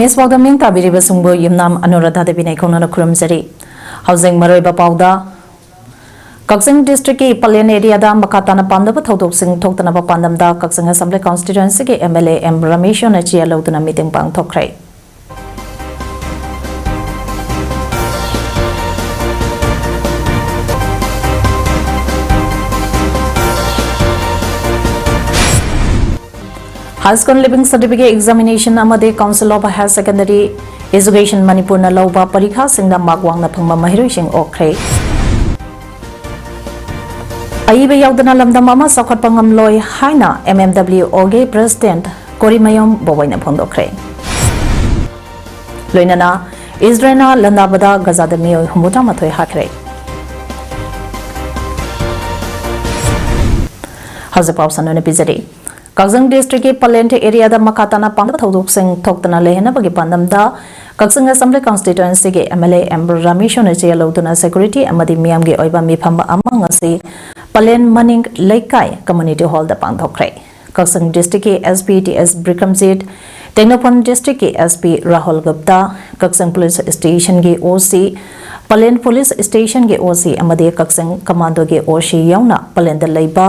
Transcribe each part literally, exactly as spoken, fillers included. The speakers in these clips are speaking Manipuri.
ꯏꯁ ꯄꯥꯎꯗ ꯃꯤꯡ ꯇꯥꯕꯤꯔꯤꯕꯁꯤꯡꯕꯨ ꯌꯨꯝꯅꯥꯝ ꯑꯅꯨꯔꯥꯙꯥ ꯗꯦꯕꯤꯅ ꯏꯈꯧꯅꯅ ꯈꯨꯔꯨꯝꯖꯔꯤ꯫ ꯍꯧꯖꯤꯛ ꯃꯔꯨꯑꯣꯏꯕ ꯄꯥꯎꯗ, ꯀꯛꯆꯤꯡ district ꯀꯤ ꯄꯂꯦꯟ area ꯗ ꯃꯈꯥ ꯇꯥꯅ ꯄꯥꯝꯗꯕ ꯊꯧꯗꯣꯛꯁꯤꯡ ꯊꯣꯛꯇꯅꯕ ꯄꯥꯟꯗꯝꯗ ꯀꯛꯆꯤꯡ Assembly Constituency ꯒꯤ M L A M ꯔꯥꯃꯦꯁꯣꯔꯅ ꯆꯦ ꯂꯧꯗꯨꯅ meeting ꯄꯥꯡꯊꯣꯛꯈ꯭ꯔꯦ꯫ High School Leaving Certificate Examination ꯑꯃꯗꯤ Council of Higher Secondary Education ꯃꯅꯤꯄꯨꯔꯅ ꯂꯧꯕ ꯄꯔꯤꯈꯥꯁꯤꯡꯗ mark ꯋꯥꯡꯅ ꯐꯪꯕ ꯃꯍꯩꯔꯣꯏꯁꯤꯡ ꯑꯣꯛꯈ꯭ꯔꯦ꯫ ꯑꯏꯕ ꯌꯥꯎꯗꯅ ꯂꯝꯗꯝ ꯑꯃ ꯆꯥꯎꯈꯠꯄ ꯉꯝꯂꯣꯏ ꯍꯥꯏꯅ M M W O ꯒꯤ President ꯀꯣꯔꯤꯃꯌꯨꯝ ꯕꯣꯕꯣꯏꯅ ꯐꯣꯡꯗꯣꯛꯈ꯭ꯔꯦ꯫ ꯂꯣꯏꯅꯅ ꯏꯖꯔꯦꯜꯅ ꯂꯥꯟꯗꯥꯕꯗ ꯒꯖꯥꯗ ꯃꯤꯑꯣꯏ ꯍꯨꯝꯐꯨꯇꯔꯥꯃꯥꯊꯣꯏ ꯍꯥꯠꯈ꯭ꯔꯦ꯫ ꯍꯧꯖꯤꯛ ꯄꯥꯎ ꯁꯟꯗꯣꯛꯅ ꯄꯤꯖꯔꯤ꯫ ꯀꯛꯆꯤꯡ district ꯀꯤ ꯄꯂꯦꯟ area ꯗ ꯃꯈꯥ ꯇꯥꯅ ꯄꯥꯝꯗꯕ ꯊꯧꯗꯣꯛꯁꯤꯡ ꯊꯣꯛꯇꯅ ꯂꯩꯍꯟꯅꯕꯒꯤ ꯄꯥꯟꯗꯝꯗ ꯀꯛꯆꯤꯡ Assembly Constituency ꯒꯤ M L A M ꯔꯥꯃꯦꯁꯣꯔꯅ ꯆꯦ ꯂꯧꯗꯨꯅ security ꯑꯃꯗꯤ ꯃꯤꯌꯥꯝꯒꯤ ꯑꯣꯏꯕ ꯃꯤꯐꯝ ꯑꯃ ꯉꯁꯤ ꯄꯂꯦꯟ ꯃꯅꯤꯡ ꯂꯩꯀꯥꯏ Community Hall ꯗ ꯄꯥꯡꯊꯣꯛꯈ꯭ꯔꯦ꯫ ꯀꯛꯆꯤꯡ district ꯀꯤ S P T S Bikramjit, Tengnoupal district ꯀꯤ S P ꯔꯥꯍꯨꯜ ꯒꯨꯞꯇꯥ, ꯀꯛꯆꯤꯡ Police Station ꯒꯤ O C, plan Police Station ꯒꯤ O C ꯑꯃꯗꯤ ꯀꯛꯆꯤꯡ Commando ꯒꯤ O C ꯌꯥꯎꯅ ꯄꯂꯦꯟꯗ ꯂꯩꯕ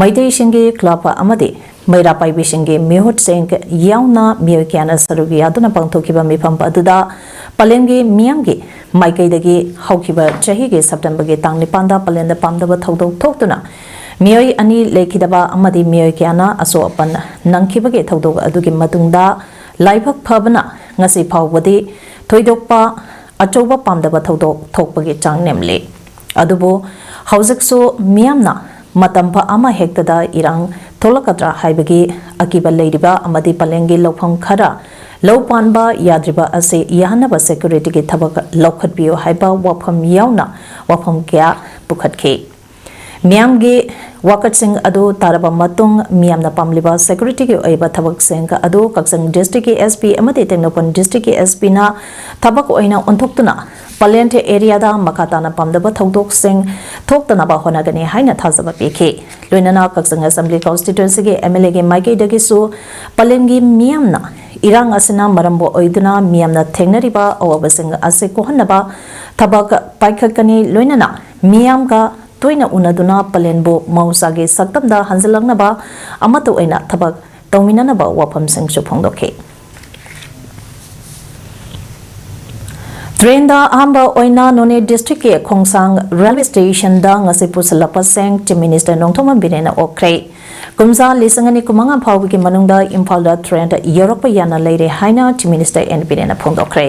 ꯃꯩꯇꯩꯁꯤꯡꯒꯤ club ꯑꯃꯗꯤ ꯃꯩꯔꯥ ꯄꯥꯏꯕꯤꯁꯤꯡꯒꯤ ꯃꯤꯍꯨꯠꯁꯤꯡ ꯌꯥꯎꯅ ꯃꯤꯑꯣꯏ ꯀꯌꯥꯅ ꯁꯔꯨꯛ ꯌꯥꯗꯨꯅ ꯄꯥꯡꯊꯣꯛꯈꯤꯕ ꯃꯤꯐꯝ ꯑꯗꯨꯗ ꯄꯂꯦꯟꯒꯤ ꯃꯤꯌꯥꯝꯒꯤ ꯃꯥꯏꯀꯩꯗꯒꯤ ꯍꯧꯈꯤꯕ ꯆꯍꯤꯒꯤ September ꯒꯤ ꯇꯥꯡ ꯅꯤꯄꯥꯟꯗ ꯄꯂꯦꯟꯗ ꯄꯥꯝꯗꯕ ꯊꯧꯗꯣꯛ ꯊꯣꯛꯇꯨꯅ ꯃꯤꯑꯣꯏ ꯑꯅꯤ ꯂꯩꯈꯤꯗꯕ ꯑꯃꯗꯤ ꯃꯤꯑꯣꯏ ꯀꯌꯥꯅ ꯑꯁꯣꯛ ꯑꯄꯟ ꯅꯪꯈꯤꯕꯒꯤ ꯊꯧꯗꯣꯛ ꯑꯗꯨꯒꯤ ꯃꯇꯨꯡꯗ ꯂꯥꯏꯕꯛ ꯐꯕꯅ ꯉꯁꯤ ꯐꯥꯎꯕꯗꯤ ꯊꯣꯏꯗꯣꯛꯄ ꯑꯆꯧꯕ ꯄꯥꯝꯗꯕ ꯊꯧꯗꯣꯛ ꯊꯣꯛꯄꯒꯤ ꯆꯥꯡ ꯅꯦꯝꯂꯤ꯫ ꯑꯗꯨꯕꯨ ꯍꯧꯖꯤꯛꯁꯨ ꯃꯤꯌꯥꯝꯅ ꯃꯇꯝ ꯑꯃ ꯍꯦꯛꯇꯗ ꯏꯔꯥꯡ ꯊꯣꯛꯂꯛꯀꯗ꯭ꯔꯥ ꯍꯥꯏꯕꯒꯤ ꯑꯀꯤꯕ ꯂꯩꯔꯤꯕ ꯑꯃꯗꯤ ꯄꯂꯦꯟꯒꯤ ꯂꯧꯐꯝ ꯈꯔ ꯂꯧ ꯄꯥꯟꯕ ꯌꯥꯗ꯭ꯔꯤꯕ ꯑꯁꯤ ꯌꯥꯍꯟꯅꯕ security ꯒꯤ ꯊꯕꯛ ꯂꯧꯈꯠꯄꯤꯌꯨ ꯍꯥꯏꯕ ꯋꯥꯐꯝ ꯌꯥꯎꯅ ꯋꯥꯐꯝ ꯀꯌꯥ ꯄꯨꯈꯠꯈꯤ꯫ ꯃꯤꯌꯥꯝꯒꯤ ꯋꯥꯀꯠꯁꯤꯡ ꯑꯗꯨ ꯇꯥꯔꯕ ꯃꯇꯨꯡ, ꯃꯤꯌꯥꯝꯅ ꯄꯥꯝꯂꯤꯕ security ꯒꯤ ꯑꯣꯏꯕ ꯊꯕꯛꯁꯤꯡ ꯑꯗꯨ ꯀꯛꯆꯤꯡ district ꯀꯤ S P ꯑꯃꯗꯤ ꯇꯦꯡꯅꯧꯄꯜ district ꯀꯤ S P ꯅ ꯊꯕꯛ ꯑꯣꯏꯅ ꯑꯣꯟꯊꯣꯛꯇꯨꯅ ꯄꯂꯦꯟ area ꯗ ꯃꯈꯥ ꯇꯥꯅ ꯄꯥꯝꯗꯕ ꯊꯧꯗꯣꯛꯁꯤꯡ ꯊꯣꯛꯇꯅꯕ ꯍꯣꯠꯅꯒꯅꯤ ꯍꯥꯏꯅ ꯊꯥꯖꯕ ꯄꯤꯈꯤ꯫ ꯂꯣꯏꯅꯅ ꯀꯛꯆꯤꯡ Assembly Constituency ꯒꯤ M L A ꯒꯤ ꯃꯥꯏꯀꯩꯗꯒꯤꯁꯨ ꯄꯂꯦꯟꯒꯤ ꯃꯤꯌꯥꯝꯅ ꯏꯔꯥꯡ ꯑꯁꯤꯅ ꯃꯔꯝ ꯑꯣꯏꯗꯨꯅ ꯃꯤꯌꯥꯝꯅ ꯊꯦꯡꯅꯔꯤꯕ ꯑꯋꯥꯕꯁꯤꯡ ꯑꯁꯤ ꯀꯣꯛꯍꯟꯅꯕ ꯊꯕꯛ ꯄꯥꯏꯈꯠꯀꯅꯤ, ꯂꯣꯏꯅꯅ ꯃꯤꯌꯥꯝꯒ ꯇꯣꯏꯅ ꯎꯅꯗꯨꯅ ꯄꯂꯦꯟꯕꯨ ꯃꯍꯧꯁꯥꯒꯤ ꯁꯛꯇꯝꯗ ꯍꯟꯖꯤꯜꯂꯛꯅꯕ ꯑꯃꯠꯇ ꯑꯣꯏꯅ ꯊꯕꯛ ꯇꯧꯃꯤꯟꯅꯅꯕ ꯋꯥꯐꯝꯁꯤꯡꯁꯨ ꯐꯣꯡꯗꯣꯛꯈꯤ꯫ ꯇ꯭ꯔꯦꯟꯗ ꯑꯍꯥꯟꯕ ꯑꯣꯏꯅ ꯅꯣꯅꯦ ꯗꯤꯁꯇ꯭ꯔꯤꯛꯀꯤ ꯈꯣꯡꯁꯥꯡ ꯔꯦꯜꯋꯦ ꯁ꯭ꯇꯦꯁꯟꯗ ꯉꯁꯤ ꯄꯨꯁꯤꯜꯂꯛꯄꯁꯤꯡ ꯆꯤꯐ ꯃꯤꯅꯤꯁꯇꯔ ꯅꯣꯡꯊꯣꯝꯕꯝ ꯕꯤꯔꯦꯟꯅ ꯑꯣꯛꯈ꯭ꯔꯦ꯫ ꯀꯨꯝꯖꯥ ꯂꯤꯁꯤꯡ ꯑꯅꯤ ꯀꯨꯟꯃꯉꯥ ꯐꯥꯎꯕꯒꯤ ꯃꯅꯨꯡꯗ ꯏꯝꯐꯥꯜꯗ ꯇ꯭ꯔꯦꯟꯗ ꯌꯧꯔꯛꯄ ꯌꯥꯅ ꯂꯩꯔꯦ ꯍꯥꯏꯅ ꯆꯤꯐ ꯃꯤꯅꯤꯁꯇꯔ ꯑꯦꯟ ꯕꯤꯔꯦꯟꯅ ꯐꯣꯡꯗꯣꯛꯈ꯭ꯔꯦ꯫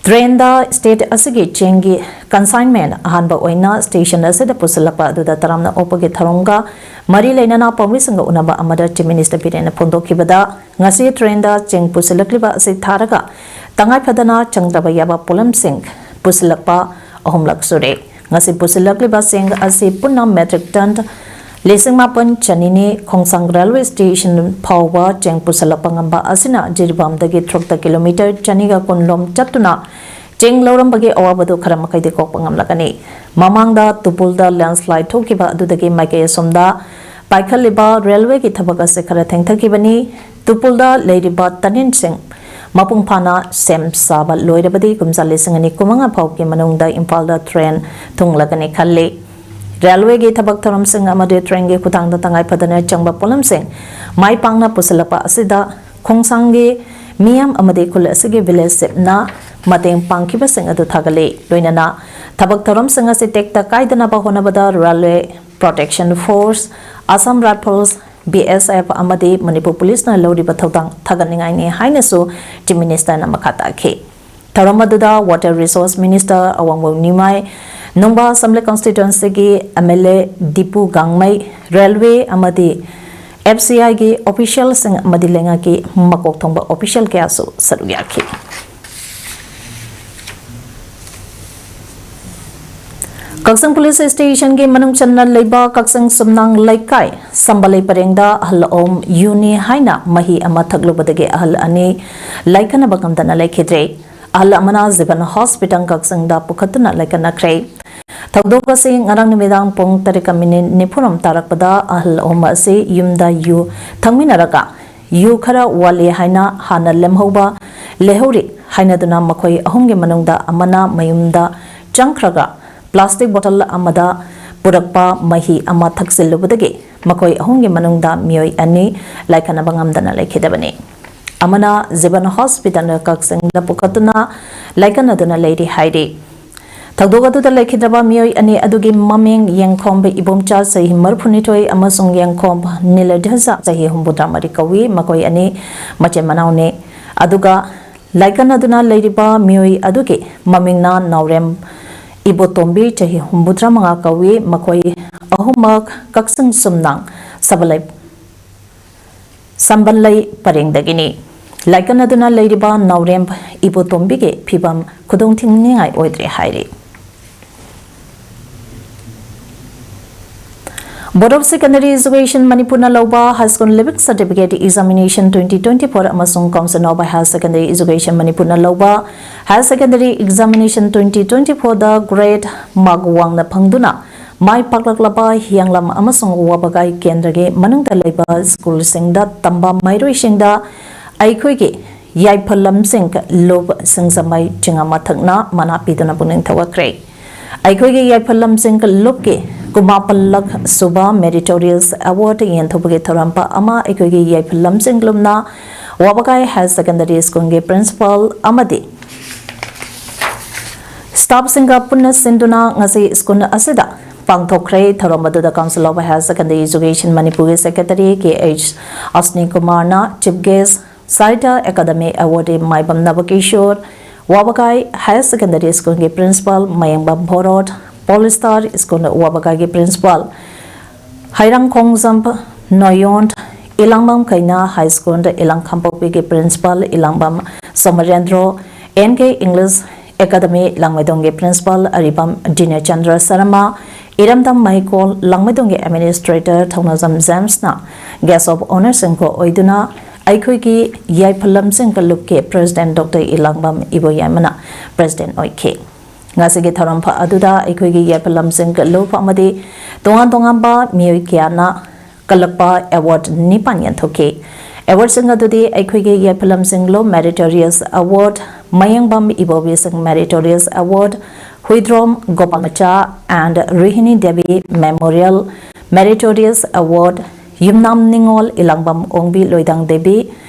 ꯇ꯭ꯔꯦꯟꯗ ꯁ꯭ꯇꯦꯠ ꯑꯁꯤꯒꯤ ꯆꯦꯡꯒꯤ ꯀꯟꯁꯥꯏꯟꯃꯦꯟ ꯑꯍꯥꯟꯕ ꯑꯣꯏꯅ ꯁ꯭ꯇꯦꯁꯟ ꯑꯁꯤꯗ ꯄꯨꯁꯤꯜꯂꯛꯄ ꯑꯗꯨꯗ ꯇꯔꯥꯝꯅ ꯑꯣꯛꯄꯒꯤ ꯊꯧꯔꯝꯒ ꯃꯔꯤ ꯂꯩꯅꯅ ꯄꯥꯎꯃꯤꯁꯤꯡꯒ ꯎꯅꯕ ꯑꯃꯗ ꯆꯤꯐ ꯃꯤꯅꯤꯁꯇꯔ ꯕꯤꯔꯦꯟꯅ ꯐꯣꯡꯗꯣꯛꯈꯤꯕꯗ, ꯉꯁꯤ ꯇ꯭ꯔꯦꯟꯗ ꯆꯦꯡ ꯄꯨꯁꯤꯜꯂꯛꯂꯤꯕ ꯑꯁꯤ ꯊꯥꯔꯒ ꯇꯉꯥꯏ ꯐꯗꯅ ꯆꯪꯗꯕ ꯌꯥꯕ ꯄꯣꯠꯂꯝꯁꯤꯡ ꯄꯨꯁꯤꯜꯂꯛꯄ ꯑꯍꯨꯝꯂꯛ ꯁꯨꯔꯦ꯫ ꯉꯁꯤ ꯄꯨꯁꯤꯜꯂꯛꯂꯤꯕ ꯆꯦꯡ ꯑꯁꯤ ꯄꯨꯟꯅ ꯃꯦꯇ꯭ꯔꯤꯛ ꯇꯟ ꯂꯤꯁꯤꯡ ꯃꯥꯄꯟ ꯆꯅꯤꯅꯤ꯫ ꯈꯣꯡꯁꯥꯡ ꯔꯦꯜꯋꯦ ꯁ꯭ꯇꯦꯁꯟ ꯐꯥꯎꯕ ꯆꯦꯡ ꯄꯨꯁꯤꯜꯂꯛꯄ ꯉꯝꯕ ꯑꯁꯤꯅ ꯖꯤꯔꯤꯕꯥꯝꯗꯒꯤ ꯇ꯭ꯔꯨꯛꯇ ꯀꯤꯂꯣꯃꯤꯇꯔ ꯆꯅꯤꯒ ꯀꯨꯟ ꯂꯣꯝ ꯆꯠꯇꯨꯅ ꯆꯦꯡ ꯂꯧꯔꯝꯕꯒꯤ ꯑꯋꯥꯕꯗꯨ ꯈꯔ ꯃꯈꯩꯗꯤ ꯀꯣꯛꯄ ꯉꯝꯂꯒꯅꯤ꯫ ꯃꯃꯥꯡꯗ ꯇꯨꯄꯨꯜꯗ ꯂꯦꯟꯁꯂꯥꯏꯗ ꯊꯣꯛꯈꯤꯕ ꯑꯗꯨꯗꯒꯤ ꯃꯥꯏꯀꯩ ꯑꯁꯣꯝꯗ ꯄꯥꯏꯈꯠꯂꯤꯕ ꯔꯦꯜꯋꯦꯒꯤ ꯊꯕꯛ ꯑꯁꯤ ꯈꯔ ꯊꯦꯡꯊꯈꯤꯕꯅꯤ꯫ ꯇꯨꯄꯨꯜꯗ ꯂꯩꯔꯤꯕ ꯇꯅꯦꯜꯁꯤꯡ ꯃꯄꯨꯡ ꯐꯥꯅ ꯁꯦꯝ ꯁꯥꯕ ꯂꯣꯏꯔꯕꯗꯤ ꯀꯨꯝꯖꯥ ꯂꯤꯁꯤꯡ ꯑꯅꯤ ꯀꯨꯟꯃꯉꯥ ꯐꯥꯎꯒꯤ ꯃꯅꯨꯡꯗ ꯏꯝꯐꯥꯜꯗ ꯇ꯭ꯔꯦꯟ ꯊꯨꯡꯂꯒꯅꯤ ꯈꯜꯂꯤ꯫ ꯔꯦꯜꯋꯦꯒꯤ ꯊꯕꯛ ꯊꯧꯔꯝꯁꯤꯡ ꯑꯃꯗꯤ ꯇ꯭ꯔꯦꯟꯒꯤ ꯈꯨꯊꯥꯡꯗ ꯇꯉꯥꯏ ꯐꯗꯅ ꯆꯪꯕ ꯄꯣꯠꯂꯝꯁꯤꯡ ꯃꯥꯏ ꯄꯥꯛꯅ ꯄꯨꯁꯤꯜꯂꯛꯄ ꯑꯁꯤꯗ ꯈꯣꯡꯁꯥꯡꯒꯤ ꯃꯤꯌꯥꯝ ꯑꯃꯗꯤ ꯈꯨꯜ ꯑꯁꯤꯒꯤ ꯚꯤꯂꯦꯖ ꯆꯤꯞꯅ ꯃꯇꯦꯡ ꯄꯥꯡꯈꯤꯕꯁꯤꯡ ꯑꯗꯨ ꯊꯥꯒꯠꯂꯤ꯫ ꯂꯣꯏꯅꯅ ꯊꯕꯛ ꯊꯧꯔꯝꯁꯤꯡ ꯑꯁꯤ ꯇꯦꯛꯇ ꯀꯥꯏꯗꯅꯕ ꯍꯣꯠꯅꯕꯗ railway protection force, Assam rifles, B S F ꯑꯃꯗꯤ ꯃꯅꯤꯄꯨꯔ ꯄꯨꯂꯤꯁꯅ ꯂꯧꯔꯤꯕ ꯊꯧꯗꯥꯡ ꯊꯥꯒꯠꯅꯤꯡꯉꯥꯏꯅꯤ ꯍꯥꯏꯅꯁꯨ ꯆꯤꯐ ꯃꯤꯅꯤꯁꯇꯔꯅ ꯃꯈꯥ ꯇꯥꯈꯤ꯫ ꯊꯧꯔꯝ ꯑꯗꯨꯗ water resource minister Awangbam Nimai, Nungba assembly ꯀꯟꯁꯇꯤꯇ꯭ꯋꯦꯟꯁꯤꯒꯤ M L A Dipu Gangmei, railway ꯑꯃꯗꯤ ꯑꯦꯐ ꯁꯤ ꯑꯥꯏꯒꯤ ꯑꯣꯐꯤꯁꯤꯌꯦꯜꯁꯤꯡ ꯑꯃꯗꯤ ꯂꯩꯉꯥꯛꯀꯤ ꯃꯀꯣꯛ ꯊꯣꯡꯕ ꯑꯣꯐꯤꯁꯤꯌꯦꯜ ꯀꯌꯥꯁꯨ ꯁꯔꯨꯛ ꯌꯥꯈꯤ꯫ ꯀꯛꯆꯤꯡ ꯄꯨꯂꯤꯁ ꯁ꯭ꯇꯦꯁꯟꯒꯤ ꯃꯅꯨꯡ ꯆꯟꯅ ꯂꯩꯕ ꯀꯛꯆꯤꯡ ꯁꯨꯝꯅꯥꯡ ꯂꯩꯀꯥꯏ ꯁꯝꯕꯂꯩ ꯄꯔꯦꯡꯗ ꯑꯍꯜ ꯑꯍꯨꯝ ꯌꯨꯅꯤ ꯍꯥꯏꯅ ꯃꯍꯤ ꯑꯃ ꯊꯛꯂꯨꯕꯗꯒꯤ ꯑꯍꯜ ꯑꯅꯤ ꯂꯥꯏꯀꯠꯅꯕ ꯉꯝꯗꯅ ꯂꯩꯈꯤꯗ꯭ꯔꯦ꯫ ꯑꯍꯜ ꯑꯃꯅ ꯖꯤꯕꯟ ꯍꯣꯁꯄꯤꯇꯥꯜ ꯀꯛꯆꯤꯡꯗ ꯄꯨꯈꯠꯇꯨꯅ ꯂꯥꯏꯀꯠꯅꯈ꯭ꯔꯦ꯫ ꯊꯧꯗꯣꯛ ꯑꯁꯤ ꯉꯔꯥꯡ ꯅꯨꯃꯤꯗꯥꯡ ꯄꯨꯡ ꯇꯔꯦꯠꯀ ꯃꯤꯅꯤꯠ ꯅꯤꯐꯨꯔꯣꯝ ꯇꯥꯔꯛꯄꯗ ꯑꯍꯜ ꯑꯍꯨꯝ ꯑꯁꯤ ꯌꯨꯝꯗ ꯌꯨ ꯊꯛꯃꯤꯟꯅꯔꯒ ꯌꯨ ꯈꯔ ꯋꯥꯠꯂꯤ ꯍꯥꯏꯅ ꯍꯥꯟꯅ ꯂꯦꯝꯍꯧꯕ ꯂꯩꯍꯧꯔꯤ ꯍꯥꯏꯅꯗꯨꯅ ꯃꯈꯣꯏ ꯑꯍꯨꯝꯒꯤ ꯃꯅꯨꯡꯗ ꯑꯃꯅ ꯃꯌꯨꯝꯗ ꯆꯪꯈ꯭ꯔꯒ plastic bottle ꯑꯃꯗ ꯄꯨꯔꯛꯄ ꯃꯍꯤ ꯑꯃ ꯊꯛꯆꯤꯜꯂꯨꯕꯗꯒꯤ ꯃꯈꯣꯏ ꯑꯍꯨꯝꯒꯤ ꯃꯅꯨꯡꯗ ꯃꯤꯑꯣꯏ ꯑꯅꯤ ꯂꯥꯏꯀꯠꯅꯕ ꯉꯝꯗꯅ ꯂꯩꯈꯤꯗꯕꯅꯤ꯫ ꯑꯃꯅ ꯖꯤꯕꯟ ꯍꯣꯁꯄꯤꯇꯥꯜ ꯀꯛꯆꯤꯡꯗ ꯄꯨꯈꯠꯇꯨꯅ ꯂꯥꯏꯀꯠꯅꯗꯨꯅ ꯂꯩꯔꯤ ꯍꯥꯏꯔꯤ꯫ ꯊꯧꯗꯣꯛ ꯑꯗꯨꯗ ꯂꯩꯈꯤꯗ꯭ꯔꯕ ꯃꯤꯑꯣꯏ ꯑꯅꯤ ꯑꯗꯨꯒꯤ ꯃꯃꯤꯡ ꯌꯦꯡꯈꯣꯝꯕ ꯏꯕꯣꯝꯆꯥ, ꯆꯍꯤ ꯃꯔꯤꯐꯨꯅꯤꯊꯣꯏ, ꯑꯃꯁꯨꯡ ꯌꯦꯡꯈꯣꯝꯕ ꯅꯤꯂꯙꯖ, ꯆꯍꯤ ꯍꯨꯝꯐꯨꯇꯔꯥꯃꯔꯤ ꯀꯧꯏ꯫ ꯃꯈꯣꯏ ꯑꯅꯤ ꯃꯆꯤꯟ ꯃꯅꯥꯎꯅꯤ꯫ ꯑꯗꯨꯒ ꯂꯥꯏꯀꯠꯅꯗꯨꯅ ꯂꯩꯔꯤꯕ ꯃꯤꯑꯣꯏ ꯑꯗꯨꯒꯤ ꯃꯃꯤꯡꯅ ꯅꯥꯎꯔꯦꯝ ꯏꯕꯣꯇꯣꯝꯕꯤ, ꯆꯍꯤ ꯍꯨꯝꯐꯨꯇꯔꯥꯃꯉꯥ ꯀꯧꯏ꯫ ꯃꯈꯣꯏ ꯑꯍꯨꯝꯃꯛ ꯀꯛꯆꯤꯡ ꯁꯨꯝꯅꯥꯡ ꯁꯕꯂꯩ ꯁꯝꯕꯜꯂꯩ ꯄꯔꯦꯡꯗꯒꯤꯅꯤ꯫ ꯂꯥꯏꯀꯠꯅꯗꯨꯅ ꯂꯩꯔꯤꯕ ꯅꯥꯎꯔꯦꯝ ꯏꯕꯣꯇꯣꯝꯕꯤꯒꯤ ꯐꯤꯕꯝ ꯈꯨꯗꯣꯡ ꯊꯤꯅꯤꯡꯉꯥꯏ ꯑꯣꯏꯗ꯭ꯔꯦ ꯍꯥꯏꯔꯤ꯫ Board of Secondary Education ꯃꯅꯤꯄꯨꯔꯅ ꯂꯧꯕ High School Leaving Certificate Examination twenty twenty-four ꯑꯃꯁꯨꯡ Council of Higher Secondary Education ꯃꯅꯤꯄꯨꯔꯅ ꯂꯧꯕ Higher Secondary Examination twenty twenty-fourꯗ grade mark ꯋꯥꯡꯅ ꯐꯪꯗꯨꯅ ꯃꯥꯏ ꯄꯥꯛꯂꯛꯂꯕ ꯍꯤꯌꯥꯡꯂꯝ ꯑꯃꯁꯨꯡ ꯋꯥꯕꯒꯥꯏ ꯀꯦꯟꯗ꯭ꯔꯒꯤ ꯃꯅꯨꯡꯗ ꯂꯩꯕ ꯁ꯭ꯀꯨꯜꯁꯤꯡꯗ ꯇꯝꯕ ꯃꯍꯩꯔꯣꯏꯁꯤꯡꯗ ꯑꯩꯈꯣꯏꯒꯤ ꯌꯥꯏꯐ ꯂꯝꯖꯤꯡ ꯂꯨꯞ ꯁꯤꯡꯖꯃꯩ ꯆꯤꯡꯉꯥ ꯃꯊꯛꯅ ꯃꯅꯥ ꯄꯤꯗꯨꯅ ꯄꯨꯛꯅꯤꯡ ꯊꯧꯒꯠꯈ꯭ꯔꯦ꯫ ꯑꯩꯈꯣꯏꯒꯤ ꯌꯥꯏꯐ ꯂꯝꯖꯤꯡ ꯂꯨꯞꯀꯤ ꯀꯨꯟꯃꯥꯄꯜꯂꯛ ꯁꯨꯕ Meritorious Award ꯌꯦꯟꯊꯣꯛꯄꯒꯤ ꯊꯧꯔꯝ ꯑꯃ ꯑꯩꯈꯣꯏꯒꯤ ꯌꯥꯏꯐ ꯂꯝꯖꯤꯡ ꯂꯨꯞꯅ ꯋꯥꯕꯒꯥꯏ Higher Secondary Schoolꯒꯤ principal ꯑꯃꯗꯤ staffꯁꯤꯡꯒ ꯄꯨꯟꯅ ꯁꯤꯟꯗꯨꯅ ꯉꯁꯤ ꯁ꯭ꯀꯨꯜ ꯑꯁꯤꯗ ꯄꯥꯡꯊꯣꯛꯈ꯭ꯔꯦ꯫ ꯊꯧꯔꯝ ꯑꯗꯨꯗ Council of Higher Secondary Education ꯃꯅꯤꯄꯨꯔꯒꯤ secretary ꯀꯦ ꯑꯩꯆ ꯑꯁꯅꯤ ꯀꯨꯃꯥꯔꯅ chief guest, Sahitya Academy Awardee ꯃꯥꯏꯕꯝ ꯅꯕꯀꯤꯁꯣꯔ, ꯋꯥꯕꯒꯥꯏ Higher Secondary Schoolꯒꯤ principal Mayengbam Bharat, Polestar School ꯋꯥꯕꯒꯥꯏꯒꯤ principal Heirangkhongjam Noyon, Ilangbam Keina High School Ilang ꯈꯥꯡꯄꯣꯛꯄꯤꯒꯤ principal Ilangbam Somarendro, N K English Academy ꯂꯥꯡꯃꯩꯗꯣꯡꯒꯤ principal ꯑꯔꯤꯕꯝ ꯗꯤꯅꯦꯆꯟꯗ꯭ꯔ ꯁꯔꯃ, ꯏꯔꯝꯗꯝ ꯃꯍꯩꯀꯣꯜ ꯂꯥꯡꯃꯩꯗꯣꯡꯒꯤ administrator ꯊꯧꯅꯥꯖꯝ ꯖꯦꯝꯁꯅ guest of honour ꯁꯤꯡ ꯑꯣꯏꯗꯨꯅ ꯑꯩꯈꯣꯏꯒꯤ ꯌꯥꯏꯐ ꯂꯝꯖꯤꯡ ꯂꯨꯞꯀꯤ president Doctor ꯏꯂꯥꯡꯕꯝ ꯏꯕꯣꯌꯥꯏꯃꯅ president ꯑꯣꯏꯈꯤ꯫ ꯉꯁꯤꯒꯤ ꯊꯧꯔꯝ ꯑꯗꯨꯗ ꯑꯩꯈꯣꯏꯒꯤ ꯌꯥꯏꯐ ꯂꯝꯖꯤꯡ ꯂꯨꯞ ꯑꯃꯗꯤ ꯇꯣꯉꯥꯟ ꯇꯣꯉꯥꯟꯕ ꯃꯤꯑꯣꯏ ꯀꯌꯥꯅ ꯀꯜꯂꯛꯄ award ꯅꯤꯄꯥꯟ ꯌꯦꯟꯊꯣꯛꯈꯤ꯫ ꯑꯦꯋꯥꯔꯗꯁꯤꯡ ꯑꯗꯨꯗꯤ ꯑꯩꯈꯣꯏꯒꯤ ꯌꯥꯏꯐꯂꯝꯁꯤꯡ ꯂꯨꯞ Meritorious Award, Mayengbam ꯏꯕꯣꯕꯤꯁꯤꯡ Meritorious Award, Huidrom ꯒꯣꯄꯥꯜꯃꯆꯥ and ꯔꯣꯍꯤꯅꯤ Devi Memorial Meritorious Award, ꯌꯨꯝꯅꯥꯝ ꯅꯤꯉꯣꯜ ꯏꯂꯥꯡꯕꯝ ꯑꯣꯡꯕꯤ ꯂꯣꯏꯗꯥꯡ Devi